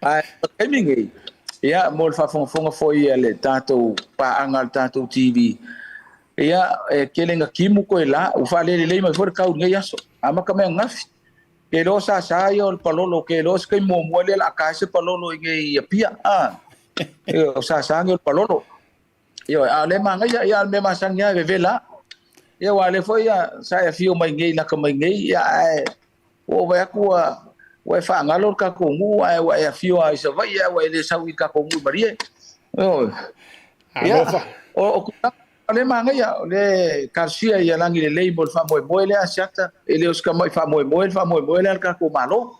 Ae o le taimi nei, ia, mo le faafogafoga foi a le tatou paaga a le tatou TV, ia, e tele ina timu toe la, ua faalelelei mai foi le tau i lenei aso. Amata mai ananafi. Ke iloa sa sa ia o le palolo, ke iloa se taimi muamua lea o le a ta ai se palolo i nei i Apia. A, o sa sa nei o le palolo. Ioe, a o lea e manaia, ia, a o le mea masani lava e vevela lava. Ia, aua o lea foi ia, sa e afio mai nei lata mai nei, ia, ae ua ou vaai atu ua, ua e faagalo le tatou nuu, ae ua e afio lava i Savaii, ae ua e le sau i le tatou nuu i Malie. Ioe. Ia, Alofa. o, o tulaga o lea e manaia, o lea e talosia ia lagi lelei mo le faamoemoe lea a Asiata, e le o se tamai faamoemoe le faamoemoe lea a le tatou Malo.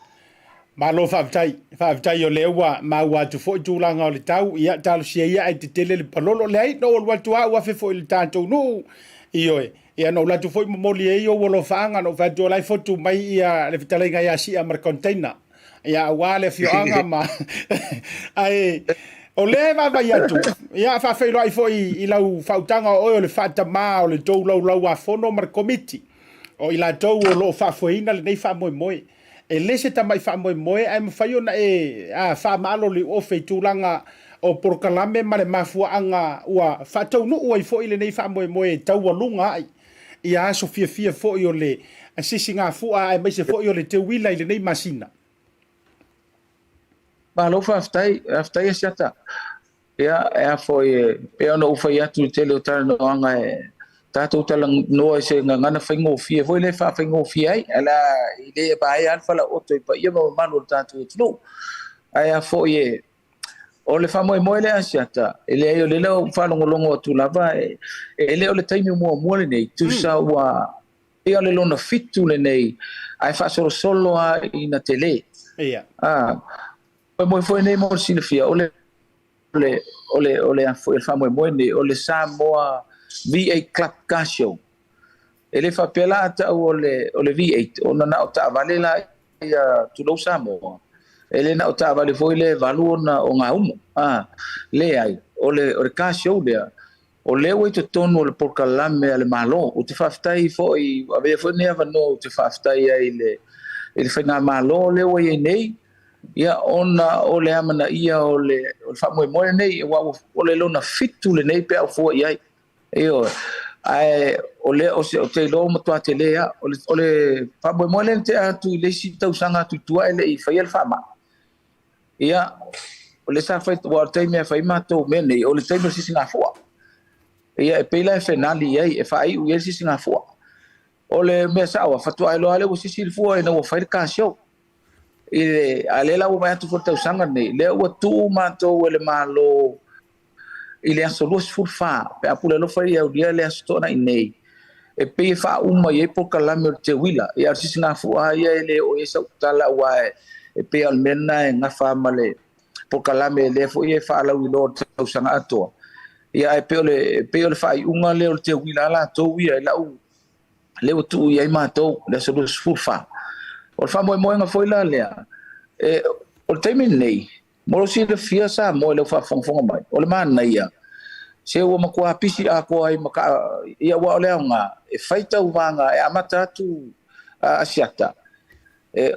Malo faafetai. Faafetai o lea ua maua atu foi tulaga o le tau. Ia, talosia ia ae tetele le palolo. Leai, na ou alu atu lava ou afe foi i le tatou nuu. Ioe. Ia, na ou alu atu foi momoli ai ou alofaaga, na ou fai atu o la e fotu mai ia le fetalaiga ia Sia ma le container. Ia, aua le afioaga ma... Ae, o lea e vaavaai atu, ia, faafeiloai foi i lau faautaga o oe o le faatamā o le tou laulauafono ma le komiti o i latou o lo o faafoeina lenei faamoemoe. E le se tamai faamoemoe ae mafai ona e faamaalo liuofe i tulaga o polokalame ma le mafuaaga ua faataunuu ai foi lenei faamoemoe e taualuga ai ia aso fiafia foi o le sisigafua aemaise foi o le teuila i lenei masina. Malo faafetai, faafetai Asiata. Ia, e a foi, e pei ona ou fai atu i le tele o talanoaga e tatou talanoa i se gagana faigofie foi lea e faafaigofie ai, ae la e le vaea lava le falaoto i paia ma mamalu o le tatou atunuu. Ae a foi e, o le faamoemoe lea Asiata, e leai o lea ua ou faalogologo atu lava, e, e le o le taimi muamua lenei, tusa ua pei o le lona fitu lenei, ae faasolosolo lava ina tele. Ia. Ah, Faamoemoe foi nei mo le silafia, o le o le o le o le foi le faamoemoe nei o le Samoa V8 Club Car Show. E le faapea la a tau o le o le V8 ona na o taavale la ia tulou Samoa. E le na o taavale foi le valu ona o gaumu. Ah, leai, o le o le car show lea o lea ua i totonu o le polokalame a le Malo. Ou te faafetai foi, avea foi lenei avanoa ou te faafetai ai i le i le faigamalo lea ua i ai nei, ia ona o le amanaia o le o le faamoemoe lenei, aua o le lona fitu lenei pe a ou fua i ai. Ioe. Ae o lea o se, ou te iloa ua matua tele lava. O le o le faamoemoe lea na tea atu i le isi tausaga atu i tua e le i faia le faamai. Ia, o lea sa fai, aua o le taimi e fai matou mea nei, o le taimi o le sisigafua. Ia, e pei la e fenali i ai, e faaiu i ai le sisigafua. O le mea sao lava, faatoa iloa lava lea ua sisi le fua ina ua fai le car show. I le, a lea la ua vaai atu foi i le tausaga lenei, lea ua tuu matou e le Malo i le aso 24 pe a pule alofa ia aulia le aso Toonai nei, e pei e faauma i ai polokalame o le teuila. Ia, o le sisigafua lava ia e le oo i ai sau tala aua e pei lava o le mea lena e gafa ma le polokalame lea foi e faalauiloa o le tausaga atoa. Ia, ae pei o le, pei o le faaiuga lea o le teuila a latou ia i lau lea ua tuu i ai matou i le aso 24. O le faamoemoega foi la lea, e, o le taimi lenei, mo lou silafia Samoa i lau faafogafoga mai, o le manaia, se ua matua pisi atoa ai ma ka, ia aua o le aoga, e fai tauvaga e amata atu a Asiata, e,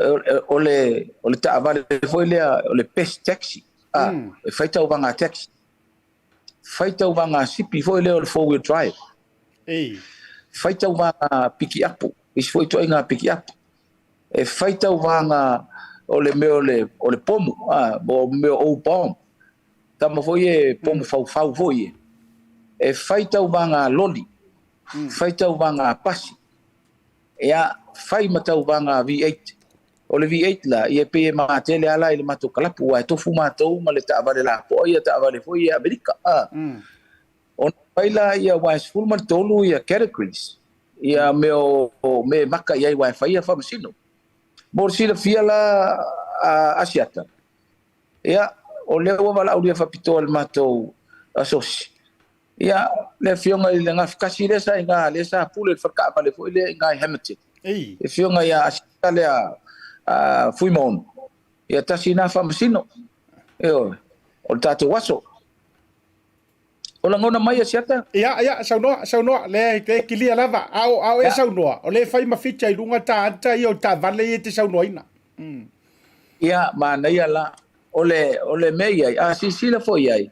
o, le, o le taavale foi lea, o le best taxi, a, e fai tauvaga taxi. Fai tauvaga sipi foi lea o le four wheel drive. Ei. Fai tauvaga pikiapu, isi foi ituaiga pikiapu. E fai tauvaga o le mea o le, o le pomu, a, o mea o bomb. Tama foi e pomu faufau foi e. E fai tauvaga loli, fai tauvaga pasi. Ia, fai ma tauvaga V8. O le V8 la, ia e pei e matele lava la i le matou kalapu, aua e tofu matou ma le taavale lapoa ia, taavale foi ia Amerika. A. Ona fai la ia, aua e 13 ia categories, ia mea o mea e maka i ai aua e fai ia faamasino. Mo le silafia la a Asiata, ia, o lea ua valaaulia faapitoa e le matou asosi, Ia, le afioga i le Gafatasi lea sa i ina, lea sa pule i le faletaavale foi lea i ina i Hamilton. Ei. Le afioga ia Asiata lea a Fuimaono. Ia, tasi lena faamasino. Ioe, o le tatou aso. O lagona mai Asiata? Ia, ia, saunoa, saunoa, lea e kilia lava. A o, a o e saunoa, o lea e fai ma feature i luga ta ata ia o taavale ia e te saunoaina. Ia, manaia la. O le, o le mea i ai, a silasila foi i ai,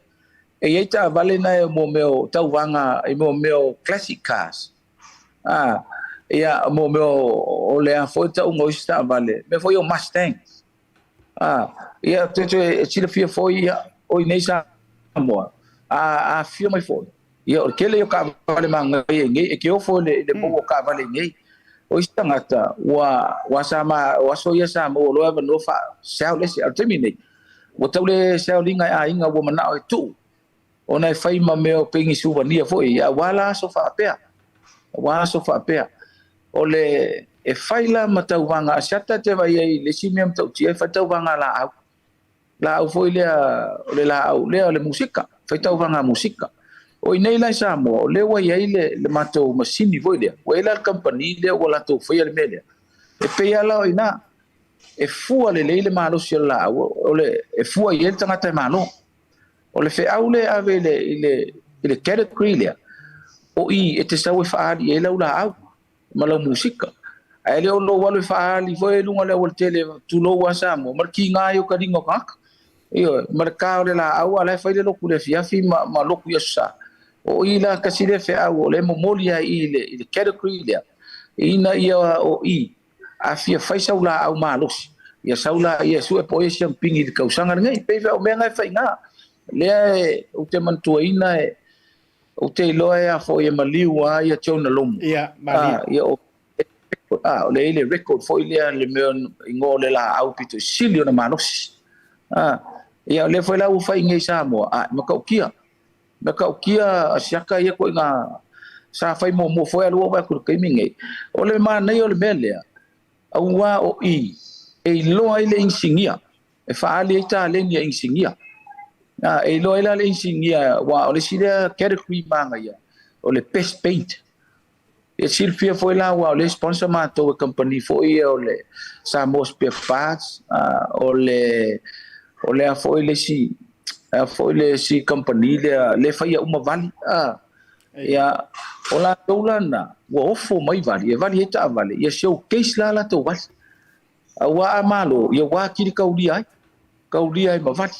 E i ai taavale na e mo mea o tauvaga i mo mea o classic cars. A, ia, mo mea o, o le a foi tauga o isi taavale, mea foi o Mustang. A, ia, toe, toe, e silafia foi, ia, o i nei Samoa, a, a afifio mai foi, ia, o le tele ia o taavale manaia i nei, e te ofo i le, i le maua o taavale i nei. O isi tagata, ua, ua sa ma, o aso ia sa maua loa e avanoa faa, sell ese, a o le taimi nei, Ua tau le seoliga e aiga ua manao e tuu ona e fai ma mea o pei ni suvania foi, aua la aso faapea. Aua aso faapea. O le e fai la ma tauvaga Asiata te vaai ai i le isi mea matautia e fai tauvaga laau. Laau foi lea o le laau lea o le musika, fai tauvaga musika. O i nei la i Samoa, o lea ua i ai le, le matou masini foi lea, ua i ai la le kamupani lea ua latou faia le mea lea. E pei lava la o i ina, E fua lelei le malosi o le laau, o le, e fua i ai le tagata e malo. O le feau lea e ave i le, i le, i le category lea, o i e te sau e faaali i ai lau laau ma lau musika. Ae le o lou alu e faaali foi i luga o le aualatele, tulou lava Samoa, ma le kiga ai o kaliga o tagata. Ioe, ma le ka o le laau, a o la e fai le lotu i le afiafi ma, ma lotu i Aso Sa. O i la tasi lea feau o lea e momoli ai i le, i le category lea, ina ia o i A fia fai sau laau malosi, ia sau la ia e sue po o ia siampini i le tausaga lenei. Pei o mea na e faiga. Lea e, ou te manatuaina e, ou te iloa e a foi e maliu a ia Jonah Lomu. Ia, maliu. A, ia o, a, o lea i le record foi lea le mea igoa o le laau pito i sili ona malosi. A, ia o lea foi la ua fai i nei Samoa, a, e matautia. Matautia asiata ia koiga sa fai muamua foi alu ua atu i le taimi nei. O le manaia o le mea lea, auā o i e iloa ai le inisinia, e faaali ai taleni a inisinia. A, e iloa ai la le inisinia, aua o le isi lea category manaia, o le best paint. E silafia foi la aua o lea e sponsor matou e kamupani foi ia o le Samoa Spare Parts, o le o le a foi le isi a foi le isi kamupani lea le faia uma vali a ia o latou la na ua ofo mai vali e vali ai taavale ia showcase la latou vali aua a malo ia ua atili kaulia ai kaulia ai ma vali.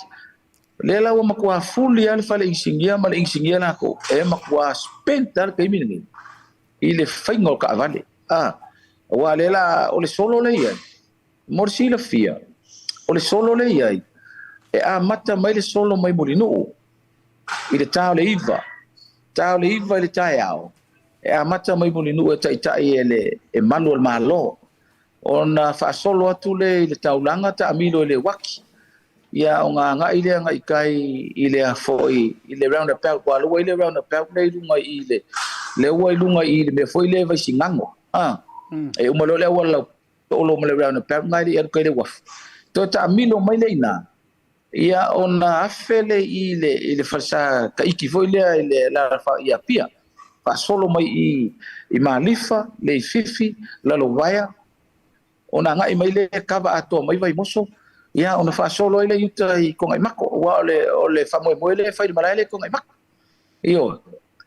O lea la ua matua fuli lava le fale inisinia ma le inisinia latou, e matua spend lava le taimi lenei i le faiga o le taavale. A, aua o lea la, o le solo lea e i ai, mo le silafia, o le solo lea e i ai, e amata mai le solo mai Mulinuu i le ta o le 9, ta o le 9 i le taeao, E amata mai Mulinuu e taitai e le e malu o le Malo, ona faasolo atu lea i le taulaga taamilo i le uaki, ia ona agai lea agai i tai i le a foi i le roundabout, aua o lea ua i ai le roundabout lea i luga i le lea ua i luga i le mea foi lea e Vaisigano, a, e uma loa le auala laupolo ma le roundabout lena e le i alu kai le uafu, toe taamilo mai lea i ina. Ia ona afe lea i le i le falesa Taiti foi lea i le alaalafaga i Apia, faasolo mai i i Malifa, Leififi, Lalovaea, ona agai mai lea kava atoa mai Vaimoso, ia ona faasolo ai lea i uta i Togaimako, aua o le o le faamoemoe lea e fai i le malae lea i Togaimako. Ioe.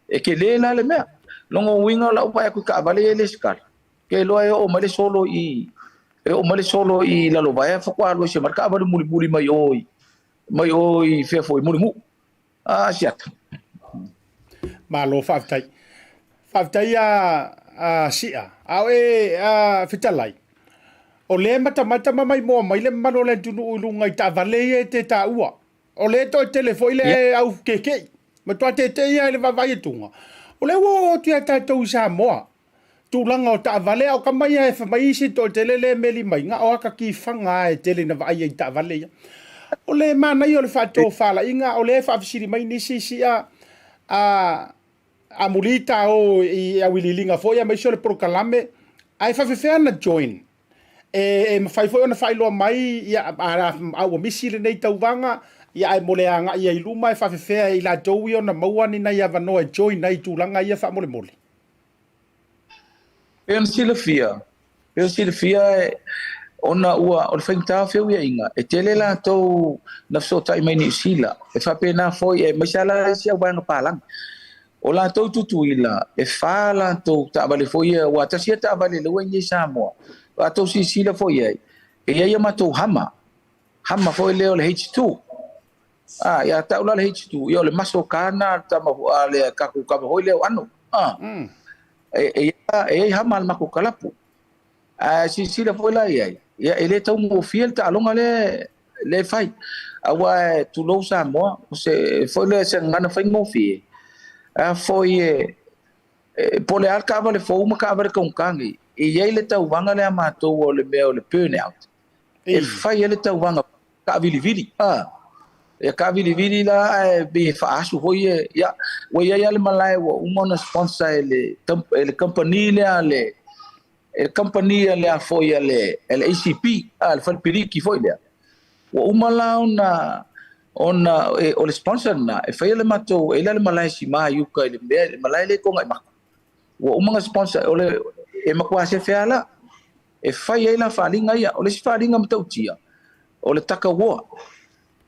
E tele la le mea. Lona uiga o lau vaai atu i taavale ia e lesitala, Ke iloa e oo mai le solo i e oo mai le solo i Lalovaea faatoa alu ese mai le taavale mulimuli mai o i mai o i fea foi Mulinuu. A Asiata. Malo faafetai. Faafetai a a Sia. A o e a Fetalai. O lea e matamata ma maimoa mai le mamalu o le atunuu i luga i taavale ia e te taua. O lea e toatele foi le yeah. au keke'i. Matua tete'i lava i le vaavaai atuga. O lea ua oo atu ia tatou i Samoa. Tulaga o taavale, a o tama ia e fai mai isi toatele lea e meli mai, na o ata tifaga lava e tele ina vaai ai i taavale ia. O le manaia o le faatofalaiga, o lea e faafesili mai nisi sia a amuli ta o i auiliiliga foi aemaise o le polokalame, ae faafefea ona join? E mafai foi ona faailoa mai, ia, a ua misi lenei tauvaga, ia, ae mo le agai ai i luma, e faafefea e i latou ia ona maua ni nai avanoa e join ai i tulaga ia faamolemole? Pei ona silafia, pei ona silafia ona ua o le faigata o feuiaiga, e tele latou na fesootai mai Niu Sila, e faapena foi aemaise lava la isi au vaega palagi. O latou i Tutuila, e fa latou taavale foi ia, aua tasi ia taavale lea ua i inei i Samoa, a outou silasila foi i ai, e i ai a matou Hummer, Hummer foi lea o le H2. A, ia tau la le H2, ia o le muscle car na a le tama, a le tatou tama foi lea o Ano. A, e, e, e i ai Hummer a le matou kalapu. Ae silasila foi la i ai, ia e le taugofie le taaloga lea lea e fai. Aua e tulou Samoa, o se foi lea se gagana faigofie. A foi e, e po o le a le taavale fou ma taavale taugata nei, e i ai le tauvaga lea a matou o le mea o le burnout. E fai ai le tauvaga taavilivili, a. Ia taavilivili la ae pei e faaasu foi e, ia, ua i ai lava le malae ua uma ona sponsor e le, e le kamupani lea a le, e le kamupani a le a foi a le, a le ACP, a, le fale piliki foi lea. Ua uma la ona, ona e, o le sponsor lena, e faia le matou, e i ai la le malae sima i uka i le mea, le malae lea i Togaimaka. Ua uma ona sponsor, o le, e matua sefe lava la. E fai ai la faaaliga ia. O le isi faaaliga matautia, o le tug of war.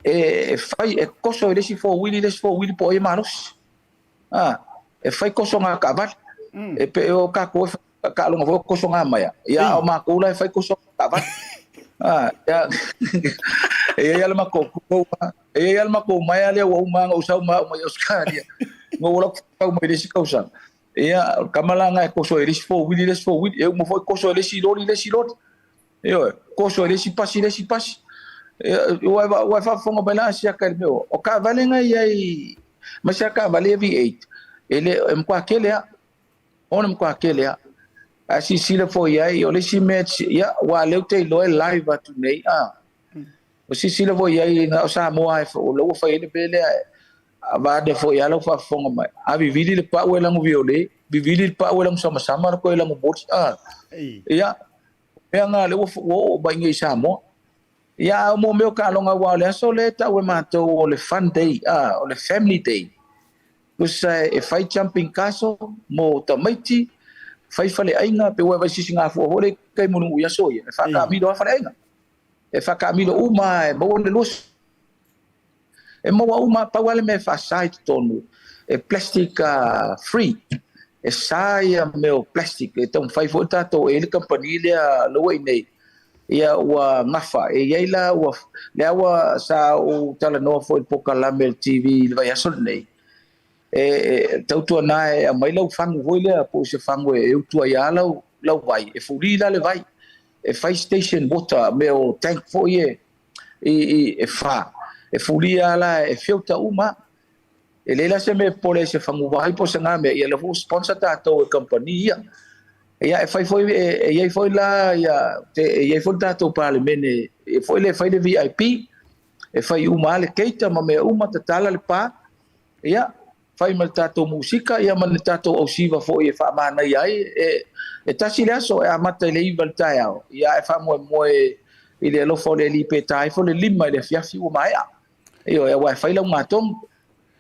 E fai, e koso i le isi four wheel i le isi four wheel po o ai e malosi. A, e fai kosoga taavale. E pei o tatou e fai taaloga foi o kosoga maea. Ia, a o matou la e fai kosoga taavale. A, ia, e i ai lava le matou e i ai lava le matou maea lea ua uma ona ou sau ma au mai Ausetalia. Na ou alu atu fau mai le isi tausaga. Ia, o le tama la lena e toso ai le isi four wheel i le isi four wheel. E uma foi toso ai le isi loli i le isi loli. Ioe, toso ai le isi pasi i le isi pasi. Ia, ua e faafofoga mai la Asiata i le mea o, o taavale na i ai, aemaise lava taavale ia V8, e le, e matua tele lava. Ona matua tele lava. A silasila foi i ai, o le isi mea, ia, aua o lea ou te iloa e live atu nei, a. O silasila foi i ai, na o Samoa lava, o lea ua fai ai le mea lea, Vaeane foi lava lau faafofoga mai. A vivili le pau e lagu viole, vivili le pau e lagu samasama, na toe lagu moli. A. Ia, mea na lea ua oo mai nei i Samoa. Ia, a o mo mea o taaloga, aua o le aso lea e tau e matou o le fun day, a, o le family day. Tusa e fai jumping castle mo tamaiti, fai faleaiga, pe ua e vaai sisigafua foi lea i tai Mulinuu i aso ia, e faataamilo lava faleaiga. E faataamilo uma e maua le 20. E maua uma, pau lava le mea e faasa i totonu, e plastic free. E sa ia mea o plastic, e taumafai foi tatou, e i ai le kamupani lea la ua i inei, ia ua gafa. E i ai la ua, lea ua sa ou talanoa foi i le polokalame a le TV i le vaiaso lenei, e tautuana e aumai lau fagu foi lea po o se fagu e utu ai lava lau, lau vai, e fuli la le vai, e fai station water, mea o tank foi e, i, i, e fa, e fulia la e filter uma. E leai la se mea e popole ai i se faguvai po o se gamea, ia o lea foi ua sponsor tatou e kamupani ia. Ia e fai foi, e i ai foi la ia, e i ai foi le tatou Palemene foi lea e fai le VIP, e fai uma lava le cater ma mea uma, tatala le pa, ia, fai ma le tatou musika ia ma le tatou ausiva foi e faamanaia ai. E, e tasi le aso e amata i le 9 i le taeao, ia ae faamoemoe i le alofa o le Alii pe ta ifo le 5 i le afiafi ua maea. Ioe, aua e fai laugatonu.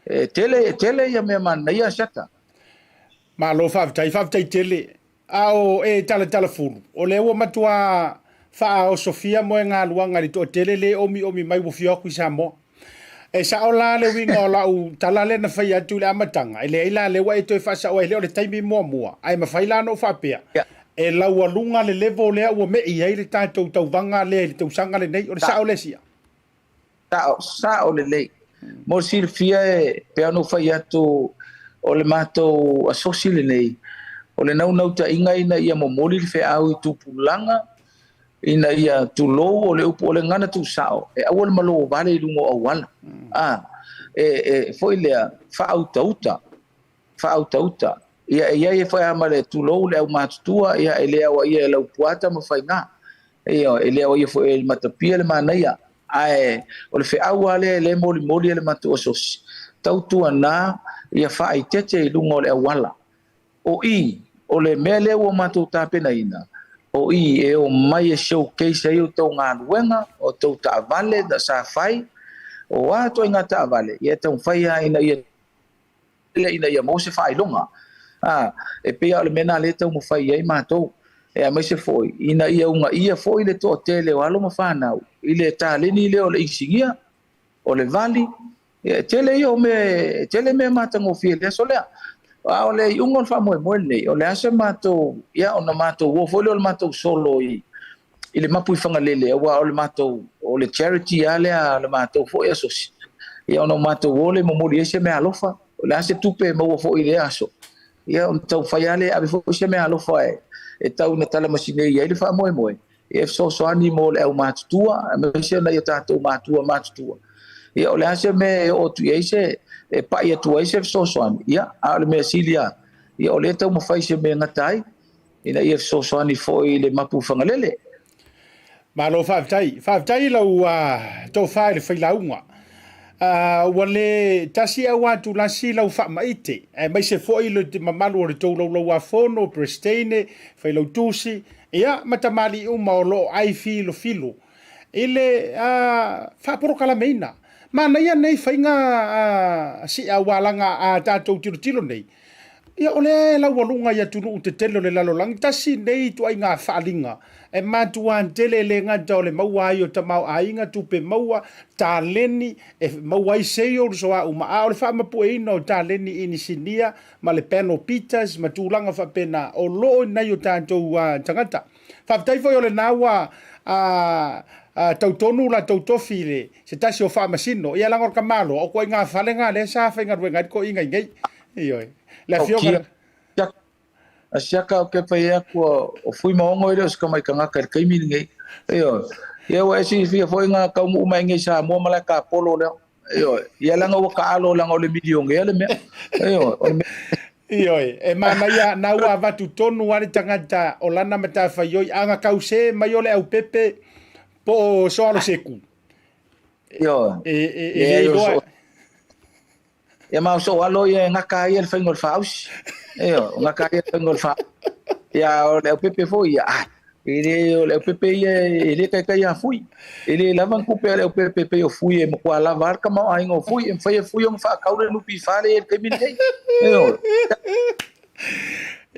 E tele, e tele ia mea manaia Asiata. Malo faafetai, faafetai tele. A o e Talatalafulu, o lea ua matua faaosofia moegaluaga i le toatele le omiomi mai ua fia o atu i Samoa. E sao la le uiga o lau tala lea na fai atu i le amataga, e leai la lea ua e toe faasao ai, e le o le taimi muamua, ae mafai la ona ou faapea, e laualuga le level lea ua me'i ai le tatou tauvaga lea i le tausaga lenei. O le sao lea Sia? Sao, sao lelei. Mo le silafia e pei ona ou fai atu o le matou asosi lenei, o le naunautaiga ina ia momoli le feau i tupulaga ina ia tulou o le upu o le gagana tuusao e aua le malo vale i luga o auala. A, e, e foi lea faautauta faautauta. Ia e i ai foi lava ma le tulou le aumatutua, ia e le aoaia e Laupua Tamafaiga. Ioe, e le aoaia foi e le Matapia le manaia. Ae o le feau lava lea e molimoli e le matou asosi, tautuana ia faaeteete i luga o le auala. O i, o le mea lea ua matou tapenaina, o i e omai e showcase ai outou galuega, o outou taavale sa fai, o a ituaiga taavale, ia e taumafai lava ina ia lea ina ia maua se faailoga. A, e pei lava o le mea lena lea e taumafai i ai matou, e aemaise foi ina ia uunaia foi le toatele o alo ma fanau i le taleni lea o le inisinia, o le vali, ia e tele ia o mea, e tele mea matagofie i le aso lea. A o le iuga o le faamoemoe lenei, o le a se matou, ia ona matou o foi lea o le matou solo i, i le mapu i Fagalele, aua o le matou, o le charity lava lea a le matou foi asosi. Ia ona o matou o lea e momoli ai se meaalofa, o le a se tupe e maua foi i lea aso, ia ona taumafai lava lea e ave foi se meaalofa e, e tau ina talamasinei ai le faamoemoe, ia e fesoasoani mo le aumatutua, aemaise o nai o tatou matua matutua. Ia o le a se mea e oo atu i ai se, e pai atu ai se fesoasoani, ia a o le mea sili lava, ia o lea e taumafai se mea e gata ai. ina ia fesoasoani foi i le mapu Fagalele. Malo faafetai. Faafetai i lau tofa i le failauga. Ua le tasi au atulasi lau faamaite, aemaise foi le mamalu o le tou laulauafono, Peresetene, Failautusi, ia ma tamalii uma o lo o ai filofilo i le faapolokalameina. Manaia nei faiga siaualaga a tatou tilotilo nei, Ia, o lea e laualuga i atunuu tetele o le lalolagi, tasi nei ituaiga faaaliga e matuā tele e le gata o le maua ai o tamaoaiga, tupe maua, taleni e maua ai sales o a uma, a o le faamapueina o taleni inisinia ma le panel beaters ma tulaga faapena o lo o i nai o tatou tagata. Faafetai foi o lena ua tautonu latou tofi i le se tasi o faamasino. Ia leaga o le tamaloa, o ituaiga fale na lea sa faigaluega ai le toeaina i nei. Ioe. Le afioga A siaka o ke fai atu o Fuimaono e le o se tamai tagata i le taimi lenei. Ioe. Ia ua e silafia foi na taunuu mai nei i Samoa ma lae tapolo lea. Ioe. Ia leaga ua taalo leaga o le milionea le mea. Ioe. O le mea Ioe, e manaia na ua avatu tonu lava le tagata o lana matafaioi a na tause mai o le aupepe po o Soaloseku. Ioe. E, e, e le iloa. Ia ma o sou alo ia e gata ai le faiga o le faausi. Ioe, o gata ai le faiga o le faausi. Ia o le aupepe foi ia, ai, e le o le aupepe ia e le taitai a Fui. E le lava ni tupe a le aupepe e pei o Fui e matua lava a le tamaoaiga o Fui. E mafai e Fui ona faatau le NPF lea e i ai i le taimi lenei. Ioe.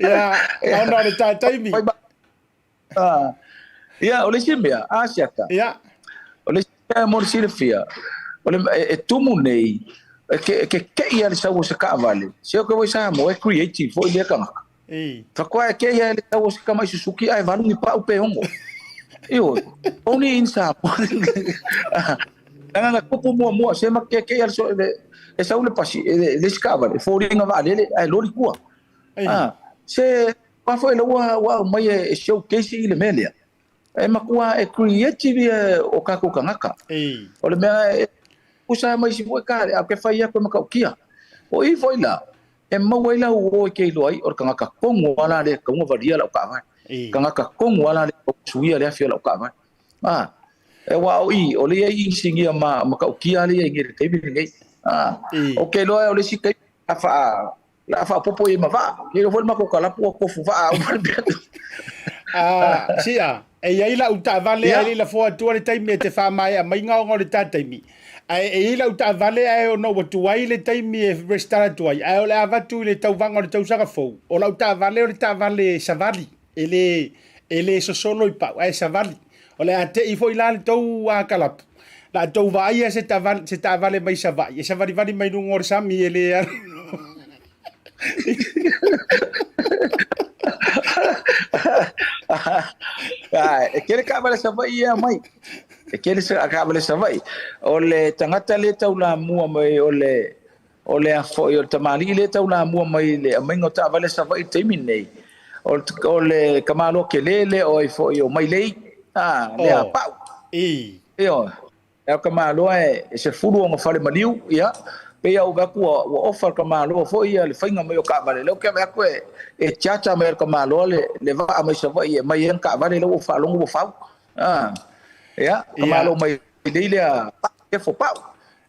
Ia, ona o le ta taimi. Ia, o le isi mea, a Siata. Ia. O le isi mea mo le silafia, o le, e, e tumu nei, e ke, e keke'i lava le sau o se taavale, se o ke i Samoa e creative foi lea tagata. Faatoa e ke'i lava le sau o se tamai Suzuki ae valu ni pau pe ono. Ioe, only in Samoa. Leaga na tupu muamua, se ma keke'i lava le, le sau le pasi, le, le isi taavale, foliga vaalele ae loli tua. Ah, se Aua foi la ua ua aumai e showcase i le mea lea. E matua e creative ia o tatou tagata. O le mea e usa ma isi foi kale, a ke fai atu e matautia. O i foi la, e maua ai lau uō e te iloa ai o le tagata tonu lava la lea e tatau ona valia lau taavale. Tagata tonu lava la lea e tatau ona suia le afi o lau taavale. A, aua o i, o lea e i ai inisinia ma matautia lea e i ai nei i le taimi lenei. A, ou te iloa o le isi taimi a faa, la a faaopoopo i ai ma vaa. Ke iloa foi le matou kalapu ua tofu vaa uma le mea. A, sia, e i ai lau taavale ae le i lafo atua le taimi e te faamaea maiga ona o le ta taimi. Ae e i ai lau taavale ae ona ua tuai le taimi e resitala atu ai, ae o le a avatu i le tauvaga o le tausaga fou, o lau taavale o le taavale savali, e le, e le sosolo i pau, ae savali. O le a te i foi la le tou kalapu, la tou vaaia se taavale, se taavale mai Savaii, e savalivali mai luga o le sami e le alu. E tele taavale Savaii ia mai. E tele taavale Savaii. O le tagata lea e taulamua mai o le o le a foi o le tamalii lea e taulamua mai i le aumaiga o taavale Savaii i le taimi lenei. O le, o le tamaloa tele lea o ai foi o Mailei, a, lea a Pau. Ioe. E o tamaloa e 10 ona fale maliu, ia, pei a ou vaai atu ua, ua ofa e le tamaloa foi ia le faiga mai o taavale, lea ou te vaai atu e, e charter mai e le tamaloa le, le vaa mai Savaii e aumai ai ana taavale lea ua ou faalogo ua fau. A, ia, tamaloa Mailei lea, Kefo Pau.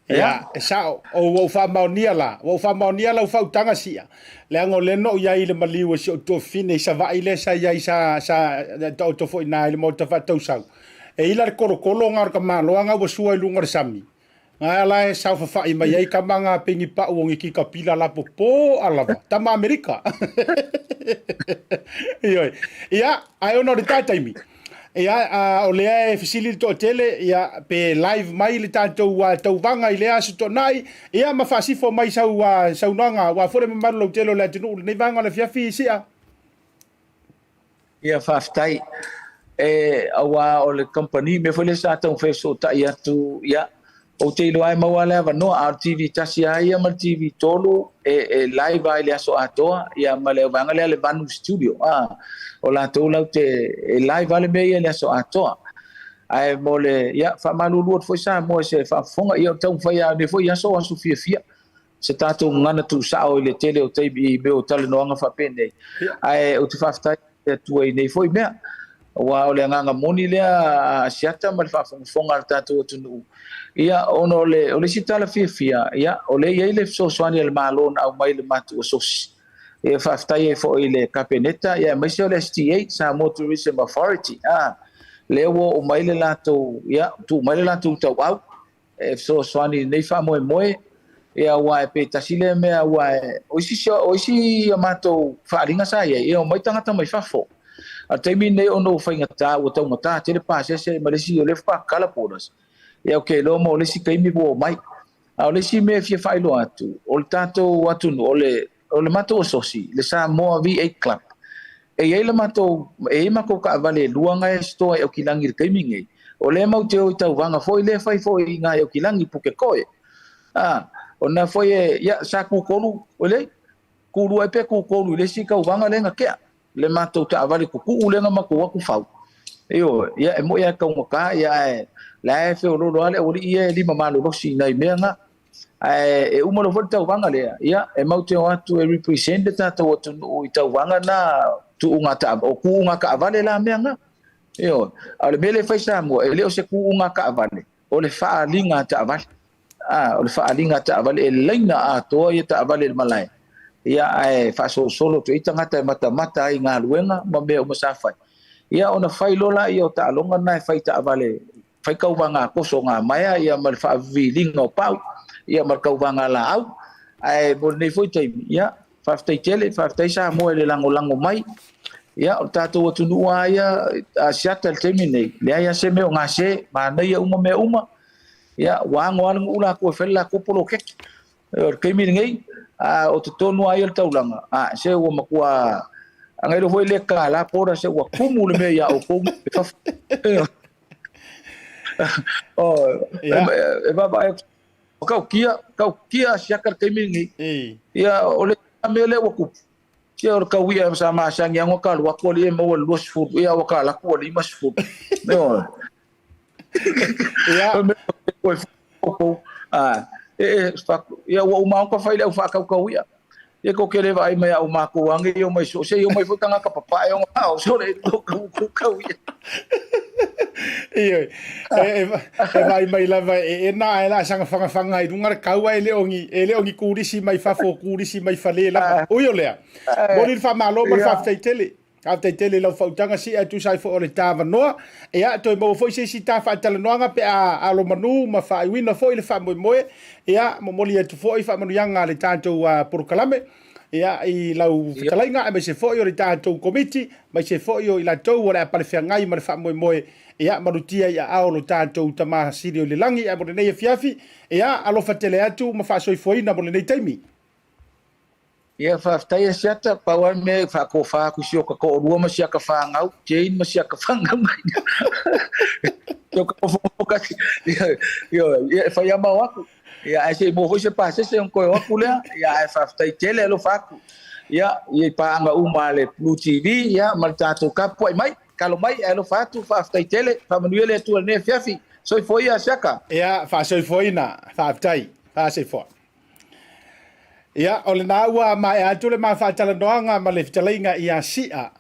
Ia, e sao, o ua ou faamaonia la, ua ou faamaonia lau fautaga sia, leaga o lea na ou i ai i le maliu o si ou tuafafine i Savaii lea sa i ai sa, sa taoto foi i ina i le maota faatausau. E ila le kolokolo nga o le tamaloa nga ua sua i luga o le sami, nga la e saofafai mai ai tama nga peni pau o ni kikapila lapopoa lava, tama Amerika. Ioe. Ia, ae ona o le ta taimi, ia, a, o lea e fesili le toatele, ia, pe live mai le tatou tauvaga i lea Aso Toonai, ia, ma faasifo mai sau saunoaga, aua foi le mamalu lautele o le atunuu i lenei vaega o le afiafi, Sia. Ia, faafetai. E, aua o le kamupani, mea foi lea sa taumafai e fesootai atu, ia, ou te iloa e maua le avanoa, a o le TV tasi lava ia ma le TV 3 e, e live lava i le aso atoa, ia ma le vaega lea le Vanu Studio, a, o latou latou te, e live lava le mea ia i le aso atoa. Ae mo le, ia, faamalulu atu foi Samoa i se faafofoga, ia o le taumafai lava o lenei foi aso, o aso fiafia, se tatou gagana tuusao i le tele o taimi i mea o talanoaga faapenei. Ae ou te faafetai i le Atua i nei foi mea, aua o le agaga moni lea a Asiata ma le faafogafoga a le tatou atunuu. Ia, ona o le, o le isi tala fiafia, ia, o lea e i ai le fesoasoani a le Malo na aumai i le matou asosi. Ia, faafetai ai foi i le Kapeneta, ia, aemaise o le STA, Samoa Tourism Authority, a, lea ua oo mai le latou, ia, tuu mai le latou tauau, e fesoasoani i lenei faamoemoe, ia aua e pei tasi lea mea aua e, o isi o isi a matou faaaliga sa i ai, e omai tagata mai fafo. A o le taimi lenei ona ua faigata, ua taugata tele pasese ma le isi o lea faatoa tatala borders, ia ou te iloa mo le isi taimi ua omai. A o le isi mea e fia faailoa atu, o le tatou atunuu, o le, o le matou asosi, le Samoa V8 Club, e i ai le matou, e i ai matou taavale e lua na e store i Aukilagi i le taimi lenei. O lea matou te o i tauvaga foi lea e fai foi i ina i Aukilagi i Pukekohe. A, o lena foi e, ia, sa kukolu, oi lei, kulua ai pe kukolu i le isi tauvaga lea na tea, le matou taavale tutuu lea na matou o atu fau. Ioe, ia e moi lava e taugata, ia ae la e feoloolo lava le aualii ia e lima malolosi i nai mea na. Ae e uma loa foi le tauvaga lea, ia, e matou te o atu e represent le tatou atunuu i tauvaga na, tuuga taavale, o tuuga taavale la mea na. Ioe. A o le mea lea e fai Samoa, e le o se tuuga taavale, o le faaaliga taavale. A, o le faaaliga taavale, e laina atoa ia taavale i le malae, ia, ae faasolosolo atu ai tagata e matamata ai i galuega ma mea uma sa fai. Ia, ona fai loa lea o taaloga na e fai i taavale fai tauvaga toso gamaea ia ma le faaviviliga o pau ia ma le tauvaga laau. Ae mo lenei foi taimi, ia, faafetai tele, faafetai Samoa i le lagolago mai. Ia, o le tatou atunuu lava ia Asiata i le taimi lenei, leai lava se mea o gase, manaia uma mea uma. Ia, ua ago lava le nuu latou e fai le latou poloketi. O le taimi lenei, a o totonu lava ia o le taulaga, a, se ua matua agai loa foi le kālā pora, se ua tumu le mea iā outou i fafo. E vaavaai atu, tautia, tautia Asiata i le taimi lenei. Ia, o le mea lea ua tupu, se o le tau i'a sa masani lava ona ta alu atu alii e maua i le 20, ia ua ta alu atu ua 50. Ioe. E, ia ua uma ona fai le au faakaukau ia. Ia ko ke le vaai mai au makou age i o mai so se i o mai foi tagata papae o ngao so le to kau ia. Ioe, e, e, e vai mai lava e, e nā e la sanga whanga whanga i runga le kaua e le ongi, e le ongi kūrisi mai fafo, kūrisi mai whale lava. Ui o lea, moni le whamalo ma le whawhitai tele. Faafetai tele i lau faautaga sia e tusa ai foi o le tāvanoa. Ia, toe maua foi se isi tā faatalanoaga pe a alomanu ma faaiuina foi le faamoemoe. Ia, momoli atu foi faamanuiaga a le tatou polokalame, ia, i lau fetalaiga aemaise foi o le tatou Komiti, aemaise foi o i latou o le a palefeagai ma le faamoemoe, ia, malutia i aao o lo tatou Tama Sili o i le Lagi. Ae mo lenei afiafi, ia, alofa tele atu ma faasoifuaina mo lenei taimi. Ia faafetai Asiata, pau lava le mea e faatofa atu i si ota toalua ma si ata fanau, Jane ma si ata fanau mai. Si ota nofonofo kasi. Ia, ia, e fai ama o atu. Ia, ae se i maua foi se pasese ona toe o atu lea. Ia, ae faafetai tele alofa atu. Ia, ia i paaga uma a le Blue TV, ia, ma le tatou tapuai mai, talo mai, ae alofa atu, faafetai tele, faamanuia le Atua i lenei afiafi. Soifua ia Asiata. Ia, faasoifuaina, faafetai, faasoifua. Ia, o lena ua maea atu le ma faatalanoaga ma le fetalaiga ia Sia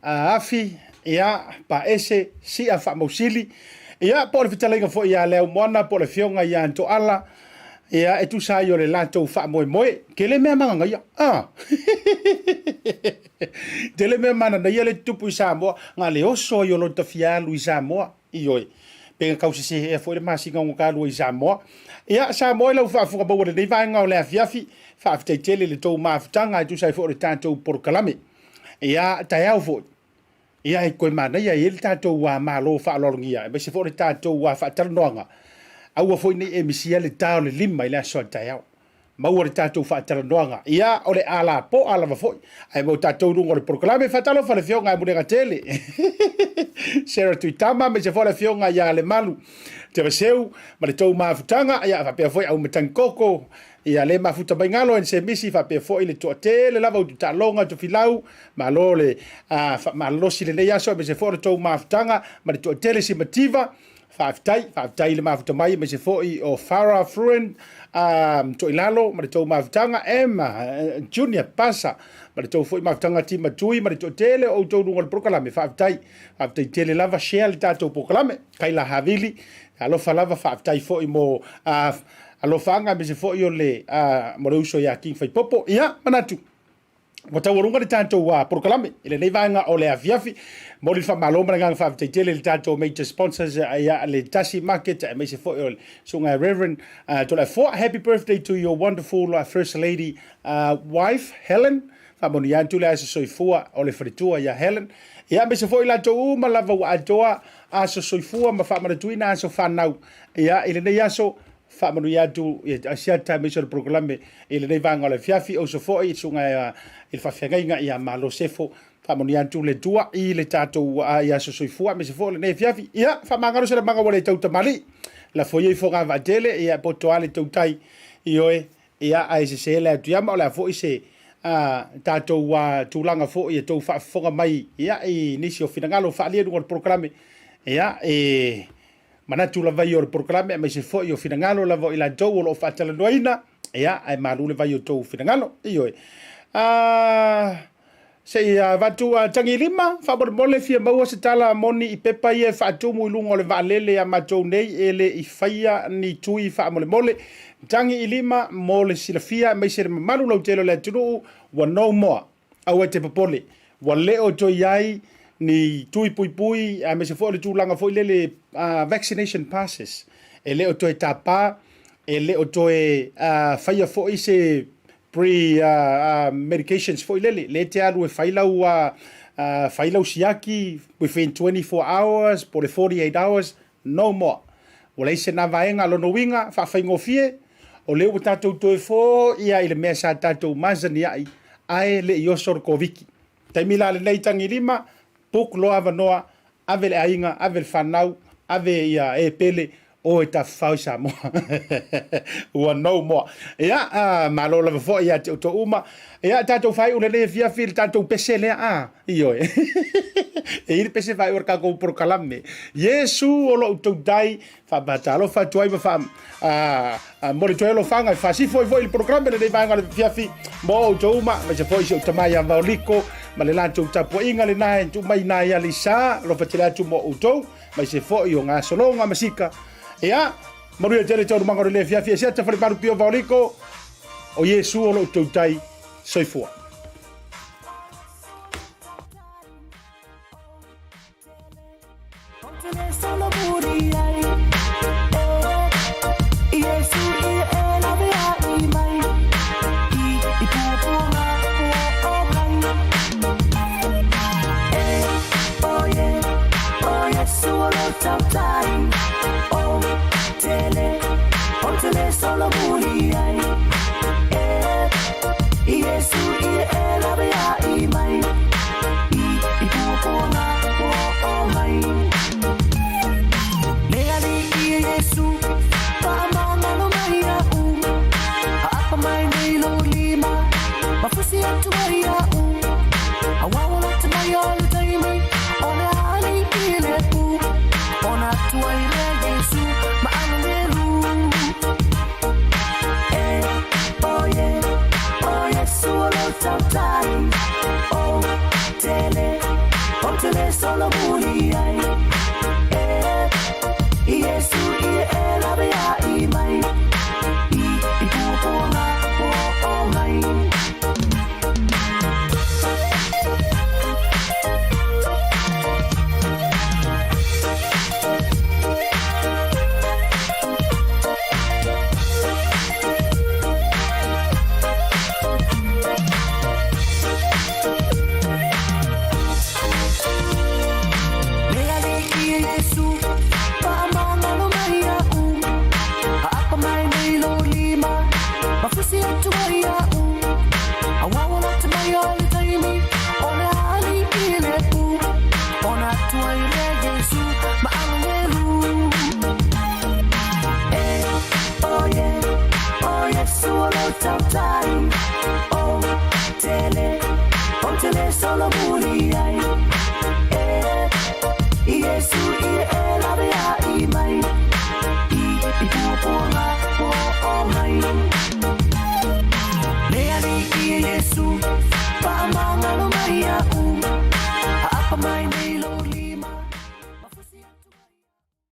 Afi, ia, Paese, Sia Faamausili, ia, po o le fetalaiga foi ia Leaumoana, po o le afioga ia Toala, ia, e tusa ai o le latou faamoemoe. Tele mea mananaia, ah! Tele mea mananaia le tutupu i Samoa, na le oso ai o lota fia alu i Samoa. Ioe, pe na tausese ea foi le masina ona ta alua i Samoa. Ia, Samoa i lau faafofoga maua i lenei vaega o le afiafi, faafetai tele i le tou mafutaga e tusa ai foi o le tatou polokalame. Ia, taeao foi, ia e toe manaia e i ai le tatou Malo faaaloalogia, aemaise foi o le tatou faatalanoaga, aua foi ne i e misia le ta o le 5 i le aso a taeao. Maua le tatou faatalanoaga. Ia, o le a lapoa lava foi. Ae mo tatou i luga o le polokalame, faatalofa le Afioga ia Muliagatele, Sarah Tuitama, aemaise foi le Afioga ia Lemalu Tevaseu ma le tou mafutaga, ia, faapea foi Aumatangi Koko, ia le mafuta mai galo and Semisi, faapea foi le toatele lava o Taloga Tofilau, malo le faamalolosi i lenei aso, aemaise foi o le tou mafutaga ma le toatele Simativa. Faafetai, faafetai i le mafuta mai aemaise foi o Farah Fruin, um, Toilalo ma le tou mafutaga, Emma Junior Pasa ma le tou foi mafutaga Tima Tui ma le toatele o outou luga o le polokalame. Faafetai, faafetai tele lava, share le tatou polokalame. Kaila Havili, alofa lava, faafetai foi mo alofaaga aemaise foi o le, mo le uso ia King Faipopo. Ia, manatu, Ua taualuga le tatou polokalame i lenei vaega o le afiafi. Momoli le faamalo ma le agaga faafetai tele i le tatou major sponsors ia le Tasi Market aemaise foi o le susuga Reverend Toleafoa. Happy birthday to your wonderful first lady wife Helen. Faamanuia atu le aso soifua o le faletua ia Helen. Ia aemaise foi latou uma lava ua atoa aso soifua ma faamanatuina aso fanau ia i lenei aso. Faamanuia atu i Asiata aemaise o le polokalame i lenei vaega o le afiafi. Oso foi i le susuga i le faafeagaiga ia Malo Sefo. Faamanuia atu le Atua i le tatou i aso soifua aemaise foi o lenei afiafi. Ia, faamagalo se lamaga ua le tau tamalii. Lafo ia i fogavaatele, ia poto lava le tautai. Ioe, ia ae sese le atu iama o le a foi se a tatou tulaga foi e tou faafofoga mai ia i nisi o finagalo faaalia i luga o le polokalame. Ia, e Manatu lava ia o le polokalame aemaise foi o finagalo lava o i latou o lo o faatalanoaina, ia, ae malu le vai o tou finagalo. Ioe. A, se i avatu a tagilima, faamolemole fia maua se tala moni i pepa ia e faatumu i luga o le vaalele a matou nei e le i faia ni tui faamolemole. Tagi i lima mo le silafia aemaise le mamalu lautele o le atunuu, ua no more. Aua e te popole, ua le o toe i ai ni tui puipui aemaise foi o le tulaga foi lele vaccination passes. E le o toe tapa, e le o toe faia foi se pre medications foi lele, lea e te alu e fai lau fai lau siaki within 24 hours po o le 48 hours, no more. Ua leai se na vaega, lona uiga, faafaigofie, o lea ua tatou toe foi lava i le mea sa tatou masani ai, ae le i oso le Koviti. Taimi la lenei tagilima, book loa avanoa, ave le aiga, ave le fanau, ave ia e pele, O e tafafao i Samoa. Ua no more. Ia, malo lava foi ia te outou uma. Ia, tatou faaiu lenei afiafi i le tatou pese lea, a, ioe. E i ai le pese faaiu o le tatou polokalame. Iesu o lo outou tai, faamatalofa atu ai ma faa, a, momoli atu ai alofaga e faasifo ai foi i le polokalame lenei vaega o le afiafi mo outou uma, aemaise foi si ou tama ia Vaoliko ma le latou tapuaiga lena e tuu mai i ina i Aleisa, alofa tele atu mo outou. Aemaise foi o gasologa ma sika. Ia, manuia tele taualumaga o lenei afiafi. E siata falemalu pio Vaoliko, o Iesu o lou tautai. Soifua.